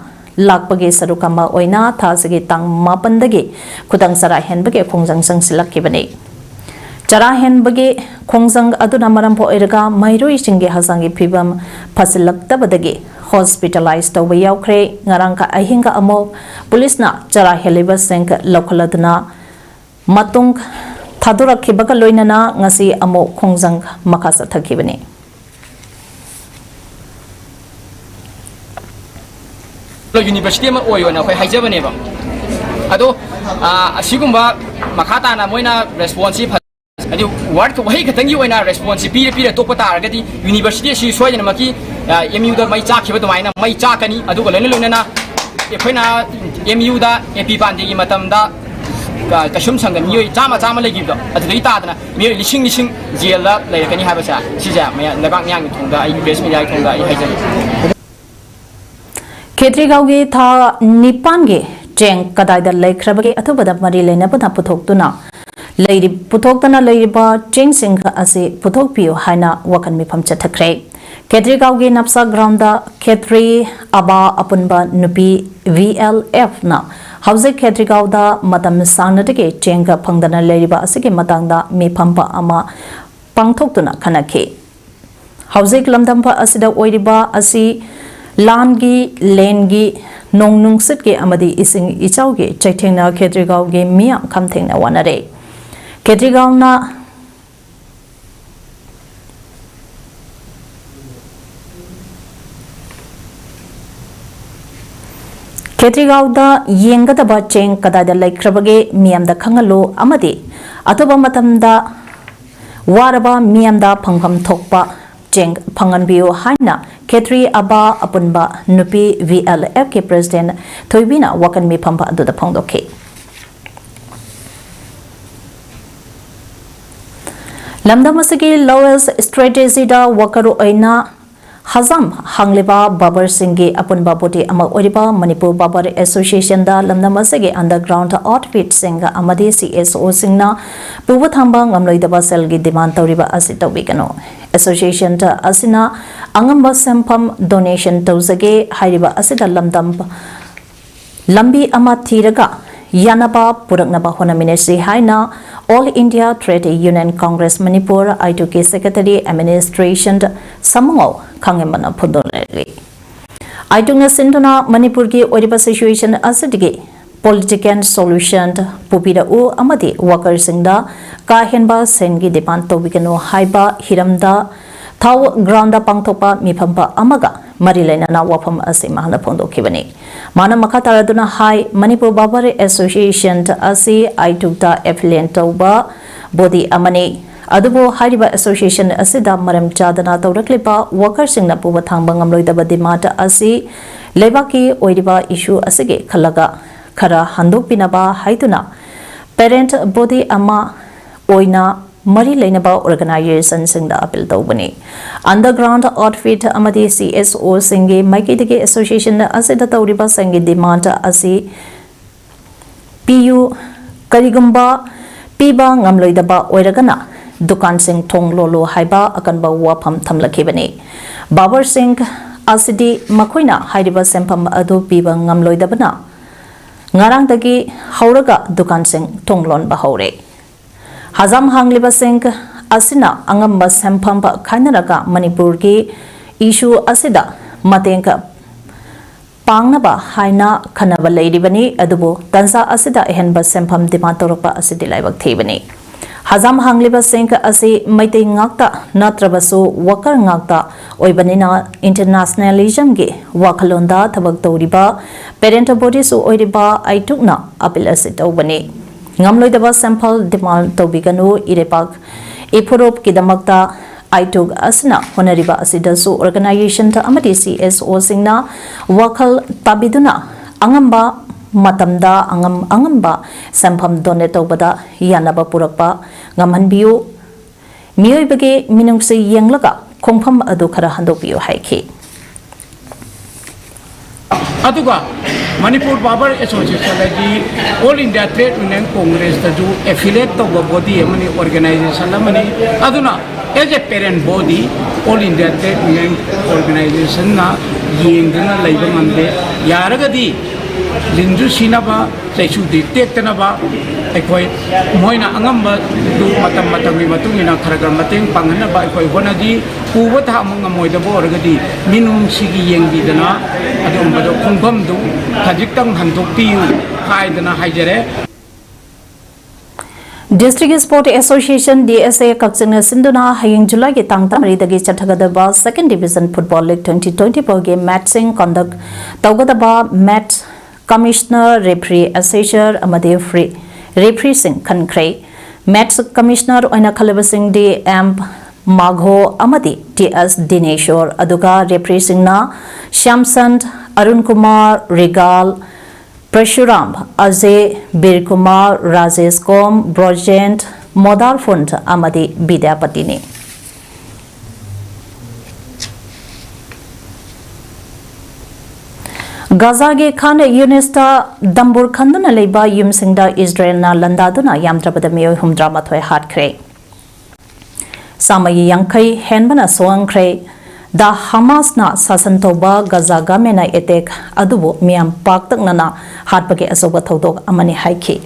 ꯂꯥꯛꯄꯒꯤ ꯁꯔꯨꯛ ꯑꯃ ꯑꯣꯏꯅ ꯊꯥ ꯑꯁꯤꯒꯤ ꯇꯥꯡ ꯃꯥꯄꯟꯗꯒꯤ ꯈꯨꯗꯥꯡ ꯆꯔꯥ ꯍꯦꯟꯕꯒꯤ ꯈꯣꯡꯖꯪ ꯆꯪꯁꯤꯜꯂꯛꯈꯤꯕꯅꯤ꯫ ꯆꯔꯥ ꯍꯦꯟꯕꯒꯤ ꯈꯣꯡꯖꯪ ꯑꯗꯨꯅ ꯃꯔꯝ ꯑꯣꯏꯔꯒ ꯃꯍꯩꯔꯣꯏꯁꯤꯡꯒꯤ ꯍꯛꯆꯥꯡꯒꯤ ꯐꯤꯕꯝ ꯐꯠꯁꯤꯜꯂꯛꯇꯕꯗꯒꯤ hospitalize ꯇꯧꯕ ꯌꯥꯎꯈ꯭ꯔꯦ꯫ ꯉꯔꯥꯡ ꯑꯍꯤꯡꯒ ꯑꯃꯨꯛ ꯄꯨꯂꯤꯁꯅ ꯆꯔꯥ ꯍꯦꯜꯂꯤꯕꯁꯤꯡ ꯂꯧꯈꯠꯂꯗꯨꯅ ꯃꯇꯨꯡ ꯊꯥꯗꯣꯔꯛꯈꯤꯕꯒ ꯂꯣꯏꯅꯅ ꯉꯁꯤ ꯑꯃꯨꯛ ꯈꯣꯡꯖꯪ ꯃꯈꯥ ꯆꯠꯊꯈꯤꯕꯅꯤ꯫ ꯌꯨꯅꯤꯚꯔꯁꯤꯇꯤ ꯑꯃ ꯑꯣꯏꯌꯣꯅ ꯑꯩꯈꯣꯏ ꯍꯥꯏꯖꯕꯅꯦꯕ꯫ ꯑꯗꯣ ꯑ, ꯑꯁꯤꯒꯨꯝꯕ ꯃꯈꯥ ꯇꯥꯅ ꯃꯣꯏꯅ ꯔꯦꯁꯄꯣꯟꯁꯁꯤ ꯐ- ꯍꯥꯏꯗꯤ ꯋꯥꯔꯗ ꯋꯥꯍꯩ ꯈꯛꯇꯪꯒꯤ ꯑꯣꯏꯅ ꯔꯦꯁꯄꯣꯟꯁꯁꯤ ꯄꯤꯔ ꯄꯤꯔ ꯇꯣꯛꯄ ꯇꯥꯔꯒꯗꯤ ꯌꯨꯅꯤꯚꯔꯁꯤꯇꯤ ꯑꯁꯤ ꯁꯣꯏꯗꯅꯃꯛꯀꯤ ꯑꯦꯝ ꯌꯨꯗ ꯃꯩ ꯆꯥꯛꯈꯤꯕ ꯑꯗꯨꯃꯥꯏꯅ ꯃꯩ ꯆꯥꯛꯀꯅꯤ꯫ ꯑꯗꯨꯒ ꯂꯣꯏꯅ ꯂꯣꯏꯅꯅ ꯑꯩꯈꯣꯏꯅ ꯑꯦꯝ ꯌꯨꯗ ꯑꯦ ꯄꯤ ꯄꯥꯟꯗꯦꯒꯤ ꯃꯇꯝꯗ ꯀ- ꯀꯩꯁꯨꯝ ꯁꯪꯗ ꯃꯤꯑꯣꯏ ꯆꯥꯝꯃ ꯆꯥꯝꯃ ꯂꯩꯈꯤꯕꯗꯣ ꯑꯗꯨꯗꯒꯤ ꯇꯥꯗꯅ ꯃꯤꯑꯣꯏ ꯂꯤꯁꯤꯡ ꯂꯤꯁꯤꯡ ꯖꯦꯜꯗ ꯂꯩꯔꯛꯀꯅꯤ ꯍꯥꯏꯕꯁꯦ ꯁꯤꯁꯦ ꯃꯌꯥꯝ ꯂꯩꯕꯥꯛ ꯃꯤꯌꯥꯝꯒꯤ ꯊꯣꯡꯗ ꯑꯩ ꯄ꯭ꯔꯦꯁ ꯃꯤꯗꯤꯌꯥꯒꯤ ꯊꯣꯡꯗ ꯑꯩ ꯍꯥꯏꯖꯒꯦ꯫ ꯈꯦꯇ꯭ꯔꯤꯒꯥꯎꯒꯤ ꯊꯥ ꯅꯤꯄꯥꯟꯒꯤ ꯆꯦꯡ ꯀꯗꯥꯏꯗ ꯂꯩꯈ꯭ꯔꯕꯒꯦ? ꯑꯊꯨꯕꯗ ꯃꯔꯤ ꯂꯩꯅꯕꯅ ꯄꯨꯊꯣꯛꯇꯨꯅ ꯂꯩꯔꯤ-, ꯄꯨꯊꯣꯛꯇꯅ ꯂꯩꯔꯤꯕ ꯆꯦꯡꯁꯤꯡ ꯑꯁꯤ ꯄꯨꯊꯣꯛꯄꯤꯌꯨ ꯍꯥꯏꯅ ꯋꯥꯀꯟ ꯃꯤꯐꯝ ꯆꯠꯊꯈ꯭ꯔꯦ꯫ ꯈꯦꯇ꯭ꯔꯤꯒꯥꯎꯒꯤ ꯅꯞꯁꯥ ꯒ꯭ꯔꯥꯎꯟꯗ ꯈꯦꯇ꯭ꯔꯤ ꯑꯕꯥ ꯑꯄꯨꯟꯕ ꯅꯨꯄꯤ ꯚꯤ ꯑꯦꯜ ꯑꯦꯐꯅ ꯍꯧꯖꯤꯛ ꯈꯦꯇ꯭ꯔꯤꯒꯥꯎꯗ ꯃꯇꯝ ꯁꯥꯡꯅꯗꯒꯤ ꯆꯦꯡ ꯐꯪꯗꯅ ꯂꯩꯔꯤꯕ ꯑꯁꯤꯒꯤ ꯃꯇꯥꯡꯗ ꯃꯤꯐꯝ ꯑꯃ ꯄꯥꯡꯊꯣꯛꯇꯨꯅ ꯈꯟꯅꯈꯤ꯫ ꯍꯧꯖꯤꯛ ꯂꯝꯗꯝ ꯑꯁꯤꯗ ꯑꯣꯏꯔꯤꯕ ꯑꯁꯤ ꯂꯥꯟꯒꯤ, ꯂꯦꯟꯒꯤ, ꯅꯣꯡ ꯅꯨꯡꯁꯤꯠꯀꯤ ꯑꯃꯗꯤ ꯏꯁꯤꯡ ꯏꯆꯥꯎꯒꯤ ꯆꯩꯊꯦꯡꯅ ꯈꯦꯇ꯭ꯔꯤꯒꯥꯎꯒꯤ ꯃꯤꯌꯥꯝ ꯈꯝꯊꯦꯡꯅ ꯋꯥꯅꯔꯦ꯫ ꯈꯦꯇ꯭ꯔꯤꯒꯥꯎꯅ ꯈꯦꯇ꯭ꯔꯤꯒꯥꯎꯗ ꯌꯦꯡꯒꯗꯕ ꯆꯦꯡ ꯀꯗꯥꯏꯗ ꯂꯩꯈ꯭ꯔꯕꯒꯦ ꯃꯤꯌꯥꯝꯗ ꯈꯪꯍꯜꯂꯨ ꯑꯃꯗꯤ ꯑꯊꯨꯕ ꯃꯇꯝꯗ ꯋꯥꯔꯕ ꯃꯤꯌꯥꯝꯗ ꯐꯪꯐꯝ ꯊꯣꯛꯄ ꯆꯦꯡ ꯐꯪꯍꯟꯕꯤꯌꯨ ꯍꯥꯏꯅ ꯈꯦꯇ꯭ꯔꯤ ꯑꯕꯥ ꯑꯄꯨꯟꯕ ꯅꯨꯄꯤ ꯚꯤ ꯑꯦꯜ ꯑꯦꯐꯀꯤ ꯄ꯭ꯔꯦꯁꯤꯗꯦꯟꯠ ꯊꯣꯏꯕꯤꯅ ꯋꯥꯀꯟ ꯃꯤꯐꯝ ꯑꯗꯨꯗ ꯐꯣꯡꯗꯣꯛꯈꯤ꯫ ꯂꯝꯗꯝ ꯑꯁꯤꯒꯤ ꯂꯣꯋꯦꯁ ꯁ꯭ꯇ꯭ꯔꯦꯇꯦꯖꯤꯗ ꯋꯥꯀꯔ ꯑꯣꯏꯅ ꯍꯖꯥꯝ ꯍꯥꯡꯂꯤꯕ ꯕꯥꯕꯔꯁꯤꯡꯒꯤ ꯑꯄꯨꯟꯕ ꯕꯣꯗꯤ ꯑꯃ ꯑꯣꯏꯔꯤꯕ ꯃꯅꯤꯄꯨꯔ ꯕꯥꯕꯔ ꯑꯦꯁꯣꯁꯤꯌꯦꯁꯟꯗ ꯂꯝꯗꯝ ꯑꯁꯤꯒꯤ ꯑꯟꯗꯔꯒ꯭ꯔꯥꯎꯟꯗ ꯑꯥꯎꯠꯐꯤꯠꯁꯤꯡ ꯑꯃꯗꯤ ꯁꯤ ꯑꯦꯁ ꯑꯣꯁꯤꯡꯅ ꯄꯨꯕ ꯊꯥꯡꯕ ꯉꯝꯂꯣꯏꯗꯕ ꯁꯦꯜꯒꯤ ꯗꯤꯃꯥꯟ ꯇꯧꯔꯤꯕ ꯑꯁꯤ ꯇꯧꯕꯤꯒꯅꯨ꯫ ꯑꯦꯁꯣꯁꯤꯌꯦꯁꯟ ꯑꯁꯤꯅ ꯑꯉꯝꯕ ꯁꯦꯟꯐꯝ ꯗꯣꯅꯦꯁꯟ ꯇꯧꯖꯒꯦ ꯍꯥꯏꯔꯤꯕ ꯑꯁꯤꯗ ꯂꯝꯗꯝ ꯂꯝꯕꯤ ꯑꯃ ꯊꯤꯔꯒ ꯌꯥꯅꯕ ꯄꯨꯔꯛꯅꯕ ꯍꯣꯠꯅꯃꯤꯟꯅꯁꯤ ꯍꯥꯏꯅ All India Trade Union Congress Manipur, ꯑꯥꯏꯇꯨꯒꯤ ꯁꯦꯀ꯭ꯔꯦꯇꯔꯤ ꯑꯦꯗꯃꯤꯅꯤꯁꯇ꯭ꯔꯦꯁꯟ ꯁꯃꯨꯉꯧ ꯈꯥꯉꯦꯝꯕꯅ ꯐꯣꯡꯗꯣꯛꯂꯤ꯫ ꯑꯥꯏꯇꯨꯅ ꯁꯤꯟꯗꯨꯅ ꯃꯅꯤꯄꯨꯔꯒꯤ ꯑꯣꯏꯔꯤꯕ ꯁꯤꯆꯨꯋꯦꯁꯟ ꯑꯁꯤꯗꯒꯤ ꯄꯣꯂꯤꯇꯤꯀꯦꯜ ꯁꯣꯂꯨꯁꯟ ꯄꯨꯕꯤꯔꯛꯎ ꯑꯃꯗꯤ ꯋꯥꯀꯔꯁꯤꯡꯗ ꯀꯥ ꯍꯦꯟꯕ ꯁꯦꯟꯒꯤ ꯗꯤꯃꯥꯟ ꯇꯧꯕꯤꯒꯅꯨ ꯍꯥꯏꯕ ꯍꯤꯔꯝꯗ ꯊꯥꯎ ꯒ꯭ꯔꯥꯎꯟꯗ ꯄꯥꯡꯊꯣꯛꯄ ꯃꯤꯐꯝ ꯑꯃꯒ ꯃꯔꯤ ꯂꯩꯅꯅ ꯋꯥꯐꯝ ꯑꯁꯤ ꯃꯍꯥꯛꯅ ꯐꯣꯡꯗꯣꯛꯈꯤꯕꯅꯤ꯫ ꯃꯥꯅ ꯃꯈꯥ ꯇꯥꯔꯗꯨꯅ ꯍꯥꯏ, ꯃꯅꯤꯄꯨꯔ ꯕꯥꯕꯔ ꯑꯦꯁꯣꯁꯤꯌꯦꯁꯟ ꯑꯁꯤ ꯑꯥꯏꯇꯨꯛꯇ ꯑꯦꯐꯤꯂꯤꯌꯦꯠ ꯇꯧꯕ ꯕꯣꯗꯤ ꯑꯃꯅꯤ꯫ ꯑꯗꯨꯕꯨ ꯍꯥꯏꯔꯤꯕ ꯑꯦꯁꯣꯁꯤꯌꯦꯁꯟ ꯑꯁꯤꯗ ꯃꯔꯝ ꯆꯥꯗꯅ ꯇꯧꯔꯛꯂꯤꯕ ꯋꯥꯀꯔꯁꯤꯡꯅ ꯄꯨꯕ ꯊꯥꯡꯕ ꯉꯝꯂꯣꯏꯗꯕ ꯗꯤꯃꯥꯟ ꯑꯁꯤ ꯂꯩꯕꯥꯛꯀꯤ ꯑꯣꯏꯔꯤꯕ ꯏꯁꯨ ꯑꯁꯤꯒꯤ ꯈꯜꯂꯒ ꯈꯔ ꯍꯟꯗꯣꯛꯄꯤꯅꯕ ꯍꯥꯏꯗꯨꯅ ꯄꯦꯔꯦꯟꯠ ꯕꯣꯗꯤ ꯑꯃ ꯑꯣꯏꯅ ꯃꯔꯤ ꯂꯩꯅꯕ ꯑꯣꯔꯒꯅꯥꯏꯖꯦꯁꯟꯁꯤꯡꯗ ꯑꯄꯤꯜ ꯇꯧꯕꯅꯤ꯫ ꯑꯟꯗꯔꯒ꯭ꯔꯥꯎꯟꯗ ꯑꯥꯎꯠꯐꯤꯠ ꯑꯃꯗꯤ ꯁꯤ ꯑꯦꯁ ꯑꯣꯁꯤꯡꯒꯤ ꯃꯥꯏꯀꯩꯗꯒꯤ ꯑꯦꯁꯣꯁꯤꯌꯦꯁꯟ ꯑꯁꯤꯗ ꯇꯧꯔꯤꯕ ꯁꯦꯜꯒꯤ ꯗꯤꯃꯥꯟ ꯑꯁꯤ ꯄꯤꯌꯨ꯫ ꯀꯔꯤꯒꯨꯝꯕ ꯄꯤꯕ ꯉꯝꯂꯣꯏꯗꯕ ꯑꯣꯏꯔꯒꯅ ꯗꯨꯀꯥꯟꯁꯤꯡ ꯊꯣꯡ ꯂꯣꯜꯂꯨ ꯍꯥꯏꯕ ꯑꯀꯟꯕ ꯋꯥꯐꯝ ꯊꯝꯂꯛꯈꯤꯕꯅꯤ꯫ ꯕꯥꯕꯔ ꯁꯤꯡ ꯑꯁꯤꯗꯤ ꯃꯈꯣꯏꯅ ꯍꯥꯏꯔꯤꯕ ꯁꯦꯟꯐꯝ ꯑꯗꯨ ꯄꯤꯕ ꯉꯝꯂꯣꯏꯗꯕꯅ ꯉꯔꯥꯡꯗꯒꯤ ꯍꯧꯔꯒ ꯗꯨꯀꯥꯟꯁꯤꯡ ꯊꯣꯡ ꯂꯣꯟꯕ ꯍꯧꯔꯦ꯫ ꯍꯖꯥꯝ ꯍꯥꯡꯂꯤꯕꯁꯤꯡ ꯑꯁꯤꯅ ꯑꯉꯝꯕ ꯁꯦꯟꯐꯝ ꯈꯥꯏꯅꯔꯒ ꯃꯅꯤꯄꯨꯔꯒꯤ issue ꯑꯁꯤꯗ ꯃꯇꯦꯡ ꯄꯥꯡꯅꯕ ꯍꯥꯏꯅ ꯈꯟꯅꯕ ꯂꯩꯔꯤꯕꯅꯤ꯫ ꯑꯗꯨꯕꯨ ꯇꯟꯖꯥ ꯑꯁꯤꯗ ꯑꯍꯦꯟꯕ ꯁꯦꯟꯐꯝ demand ꯇꯧꯔꯛꯄ ꯑꯁꯤꯗꯤ ꯂꯥꯏꯕꯛ ꯊꯤꯕꯅꯤ꯫ ꯍꯖꯥꯝ ꯍꯥꯡꯂꯤꯕꯁꯤꯡ ꯑꯁꯤ ꯃꯩꯇꯩ ꯉꯥꯛꯇ ꯅꯠꯇ꯭ꯔꯕꯁꯨ worker ꯉꯥꯛꯇ ꯑꯣꯏꯕꯅꯤꯅ internationalismꯒꯤ ꯋꯥꯈꯜꯂꯣꯟꯗ ꯊꯕꯛ ꯇꯧꯔꯤꯕ parent bodyꯁꯨ ꯑꯣꯏꯔꯤꯕ ꯑꯩꯇꯨꯛꯅ appeal ꯑꯁꯤ ꯇꯧꯕꯅꯤ꯫ ꯉꯝꯂꯣꯏꯗꯕ ꯁꯦꯟꯐꯝ demand ꯇꯧꯕꯤꯒꯅꯨ꯫ ꯏꯔꯩꯄꯥꯛ ꯏꯐꯨꯔꯨꯞꯀꯤꯗꯃꯛꯇ ꯑꯩꯇꯨꯛ ꯑꯁꯤꯅ ꯍꯣꯠꯅꯔꯤꯕ ꯑꯁꯤꯗꯁꯨ organization ꯑꯃꯗꯤ CSOꯁꯤꯡꯅ ꯋꯥꯈꯜ ꯇꯥꯕꯤꯗꯨꯅ ꯑꯉꯝꯕ ꯃꯇꯝꯗ ꯑꯉꯝ ꯑꯉꯝꯕ ꯁꯦꯟꯐꯝ donate ꯇꯧꯕꯗ ꯌꯥꯅꯕ ꯄꯨꯔꯛꯄ ꯉꯝꯍꯟꯕꯤꯌꯨ꯫ ꯃꯤꯑꯣꯏꯕꯒꯤ ꯃꯤꯅꯨꯡꯁꯤ ꯌꯦꯡꯂꯒ ꯈꯣꯡꯐꯝ ꯑꯗꯨ ꯈꯔ ꯍꯟꯗꯣꯛꯄꯤꯌꯨ ꯍꯥꯏꯈꯤ꯫ ꯑꯗꯨꯒ ꯃꯅꯤꯄꯨꯔ ꯕꯥꯕꯔ ꯑꯦꯁꯣꯁꯤꯌꯦꯁꯟ ꯑꯁꯤ All India Trade Union Congressꯇꯁꯨ affiliate ꯇꯧꯕ body ꯑꯃꯅꯤ, organization ꯑꯃꯅꯤ꯫ ꯑꯗꯨꯅ as a parent body, All India Trade Union Organizationꯅ ꯌꯦꯡꯗꯨꯅ ꯂꯩꯕ ꯉꯝꯗꯦ꯫ ꯌꯥꯔꯒꯗꯤ ꯂꯤꯟꯁꯨ ꯁꯤꯅꯕ, ꯆꯩꯁꯨꯗꯤ ꯇꯦꯛꯇꯅꯕ ꯑꯩꯈꯣꯏ ꯃꯣꯏꯅ ꯑꯉꯝꯕꯗꯨ ꯃꯇꯝ ꯃꯇꯝꯒꯤ ꯃꯇꯨꯡ ꯏꯟꯅ ꯈꯔ ꯈꯔ ꯃꯇꯦꯡ ꯄꯥꯡꯍꯟꯅꯕ ꯑꯩꯈꯣꯏ ꯍꯣꯠꯅꯈꯤ꯫ ꯄꯨꯕ ꯊꯥꯡꯕ ꯉꯝꯃꯣꯏꯗꯕ ꯑꯣꯏꯔꯒꯗꯤ ꯃꯤꯅꯨꯡꯁꯤꯒꯤ ꯌꯦꯡꯕꯤꯗꯅ ꯑꯗꯨꯒꯨꯝꯕꯗꯣ ꯈꯣꯡꯐꯝꯗꯨ ꯈꯖꯤꯛꯇꯪ ꯍꯟꯗꯣꯛꯄꯤꯌꯨ ꯍꯥꯏꯗꯅ ꯍꯥꯏꯖꯔꯦ꯫ District Sport Association, DSA, ꯀꯛꯆꯤꯡꯅ ꯁꯤꯟꯗꯨꯅ ꯍꯌꯦꯡ ꯖꯨꯂꯥꯏꯒꯤ ꯇꯥꯡ ꯇꯔꯥꯃꯔꯤꯗꯒꯤ ꯆꯠꯊꯒꯗꯕ Second Division Football League twenty twenty fourꯒꯤ matchꯁꯤꯡ conduct ꯇꯧꯒꯗꯕ match commissioner, referee, assessor ꯑꯃꯗꯤ free refereeꯁꯤꯡ ꯈꯟꯈ꯭ꯔꯦ꯫ Match commissioner ꯑꯣꯏꯅ ꯈꯜꯂꯕꯁꯤꯡꯗꯤ M ꯃꯥꯘꯣ ꯑꯃꯗꯤ T S ꯗꯤꯅꯦꯁꯣꯔ, ꯑꯗꯨꯒ refereeꯁꯤꯡꯅ ꯁ꯭ꯌꯥꯝꯁꯟ, ꯑꯔꯨꯟ ꯀꯨꯃꯥꯔ ꯔꯤꯒꯥꯜ, ꯄ꯭ꯔꯁꯨꯔꯥꯝ, ꯑꯖꯦ, ꯕꯤꯔ ꯀꯨꯃꯥꯔ, ꯔꯥꯖꯦꯁ ꯀꯣꯝ, ꯕ꯭ꯔꯣꯖꯦꯟ, ꯃꯣꯗꯥꯔ ꯐꯨꯟ ꯑꯃꯗꯤ ꯕꯤꯗ꯭ꯌꯥꯄꯇꯤꯅꯤ꯫ ꯒꯥꯖꯥꯒꯤ ꯈꯥꯟ ꯌꯨꯅꯤꯁꯇ ꯗꯝꯕꯨꯔ ꯈꯟꯗꯨꯅ ꯂꯩꯕ ꯌꯨꯝꯁꯤꯡꯗ ꯏꯖꯔꯦꯜꯅ ꯂꯥꯟꯗꯥꯗꯨꯅ ꯌꯥꯝꯗ꯭ꯔꯕꯗ ꯃꯤꯑꯣꯏ ꯍꯨꯝꯗ꯭ꯔꯥꯃꯥꯊꯣꯏ ꯍꯥꯠꯈ꯭ꯔꯦ꯫ ꯆꯥꯝꯃꯒꯤ ꯌꯥꯡꯈꯩ ꯍꯦꯟꯕꯅ ꯁꯣꯛꯍꯟꯈ꯭ꯔꯦ꯫ ꯗ ꯍꯃꯥꯁꯅ ꯁꯥꯁꯟ ꯇꯧꯕ ꯒꯥꯖꯥ ꯒꯃꯦꯟꯅ ꯑꯦꯇꯦꯛ ꯑꯗꯨꯕꯨ ꯃꯤꯌꯥꯝ ꯄꯥꯛꯇꯛꯅꯅ ꯍꯥꯠꯄꯒꯤ ꯑꯆꯧꯕ ꯊꯧꯗꯣꯛ ꯑꯃꯅꯤ ꯍꯥꯏꯈꯤ꯫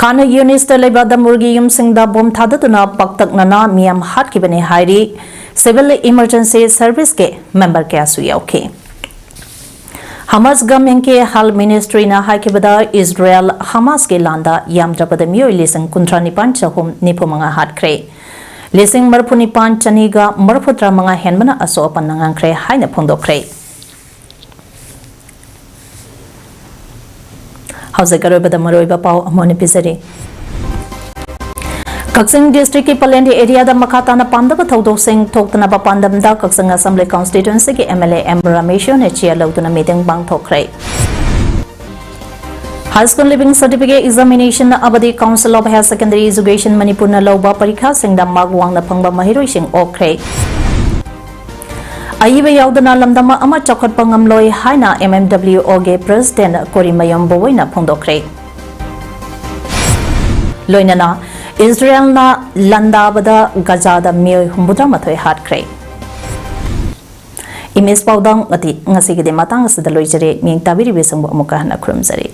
ꯈꯥꯟ ꯌꯨꯅꯤꯁꯇ ꯂꯩꯕ ꯗꯝꯕꯨꯔꯒꯤ ꯌꯨꯝꯁꯤꯡꯗ ꯕꯣꯝ ꯊꯥꯗꯗꯨꯅ ꯄꯥꯛꯇꯛꯅꯅ ꯃꯤꯌꯥꯝ ꯍꯥꯠꯈꯤꯕꯅꯤ ꯍꯥꯏꯔꯤ꯫ ꯁꯤꯚꯤꯜ ꯏꯃꯔꯖꯦꯟꯁꯤ ꯁꯔꯚꯤꯁꯀꯤ ꯃꯦꯝꯕꯔ ꯀꯌꯥꯁꯨ ꯌꯥꯎꯈꯤ꯫ ꯍꯃꯥꯁ ꯒꯃꯦꯟꯒꯤ ꯍꯦꯜꯊ ꯃꯤꯅꯤꯁꯇ꯭ꯔꯤꯅ ꯍꯥꯏꯈꯤꯕꯗ, ꯏꯖꯔꯦꯜ ꯍꯃꯥꯁꯀꯤ ꯂꯥꯟꯗ ꯌꯥꯝꯗ꯭ꯔꯕꯗ ꯃꯤꯑꯣꯏ ꯂꯤꯁꯤꯡ ꯀꯨꯟꯊ꯭ꯔꯥ ꯅꯤꯄꯥꯟ ꯆꯍꯨꯝ ꯅꯤꯐꯨ ꯃꯉꯥ ꯍꯥꯠꯈ꯭ꯔꯦ꯫ ꯂꯤꯁꯤꯡ ꯃꯔꯤꯐꯨ ꯅꯤꯄꯥꯟ ꯆꯅꯤꯒ ꯃꯔꯤꯐꯨꯇꯔꯥ ꯃꯉꯥ ꯍꯦꯟꯕꯅ ꯑꯁꯣꯛ ꯑꯄꯟ ꯅꯪꯍꯟꯈ꯭ꯔꯦ ꯍꯥꯏꯅ ꯐꯣꯡꯗꯣꯛꯈ꯭ꯔꯦ꯫ ꯍꯧꯖꯤꯛ ꯑꯔꯣꯏꯕꯗ ꯃꯔꯨꯑꯣꯏꯕ ꯄꯥꯎ ꯑꯃꯨꯛ ꯍꯟꯅ ꯄꯤꯖꯔꯤ꯫ ꯀꯛꯆꯤꯡ ꯗꯤꯁꯇ꯭ꯔꯤꯛꯀꯤ ꯄꯂꯦꯟꯗꯤ ꯑꯦꯔꯤꯌꯥꯗ ꯃꯈꯥ ꯇꯥꯅ ꯄꯥꯝꯗꯕ ꯊꯧꯗꯣꯛꯁꯤꯡ ꯊꯣꯛꯇꯅꯕ ꯄꯥꯟꯗꯝꯗ ꯀꯛꯆꯤꯡ ꯑꯦꯁꯦꯝꯕ꯭ꯂꯤ ꯀꯟꯁꯇꯤꯇ꯭ꯋꯦꯟꯁꯤꯒꯤ ꯑꯦꯝ ꯑꯦꯜ ꯑꯦ ꯑꯦꯝ ꯔꯥꯃꯦꯁ꯭ꯋꯔꯅ ꯆꯦꯌꯔ ꯂꯧꯗꯨꯅ ꯃꯤꯇꯤꯡ ꯄꯥꯡꯊꯣꯛꯈ꯭ꯔꯦ꯫ High school leaving certificate examination ꯑꯃꯗꯤ council of higher secondary education ꯃꯅꯤꯄꯨꯔꯅ ꯂꯧꯕ ꯄꯔꯤꯈꯥꯁꯤꯡꯗ ꯃꯥꯔꯛ ꯋꯥꯡꯅ ꯐꯪꯕ ꯃꯍꯩꯔꯣꯏꯁꯤꯡ ꯑꯣꯛꯈ꯭ꯔꯦ꯫ ꯑꯏꯕ ꯌꯥꯎꯗꯅ ꯂꯝꯗꯝ ꯑꯃ ꯆꯥꯎꯈꯠꯄ ꯉꯝꯂꯣꯏ ꯍꯥꯏꯅ ꯑꯦꯝ ꯑꯦꯝ ꯗꯕ꯭ꯂꯤꯌꯨ ꯑꯣꯒꯤ ꯄ꯭ꯔꯦꯁꯤꯗꯦꯟꯠ ꯀꯣꯔꯤꯃꯌꯨꯝ ꯕꯣꯕꯣꯏꯅ ꯐꯣꯡꯗꯣꯛꯈ꯭ꯔꯦ꯫ ꯂꯣꯏꯅꯅ ꯏꯖꯔꯦꯜꯅ ꯂꯥꯟꯗꯥꯕꯗ ꯒꯖꯥꯗ ꯃꯤꯑꯣꯏ ꯍꯨꯝꯐꯨꯇꯔꯥꯃꯥꯊꯣꯏ ꯍꯥꯠꯈ꯭ꯔꯦ꯫ ꯏꯃꯦꯖ ꯄꯥꯎꯗꯝ ꯑꯗꯤ ꯉꯁꯤꯒꯤꯗꯤ ꯃꯇꯥꯡ ꯑꯁꯤꯗ ꯂꯣꯏꯖꯔꯦ꯫ ꯃꯤꯠꯌꯦꯡ ꯇꯥꯕꯤꯔꯤꯕꯁꯤꯡꯕꯨ ꯑꯃꯨꯛꯀ ꯍꯟꯅ ꯈꯨꯔꯨꯝꯖꯔꯤ꯫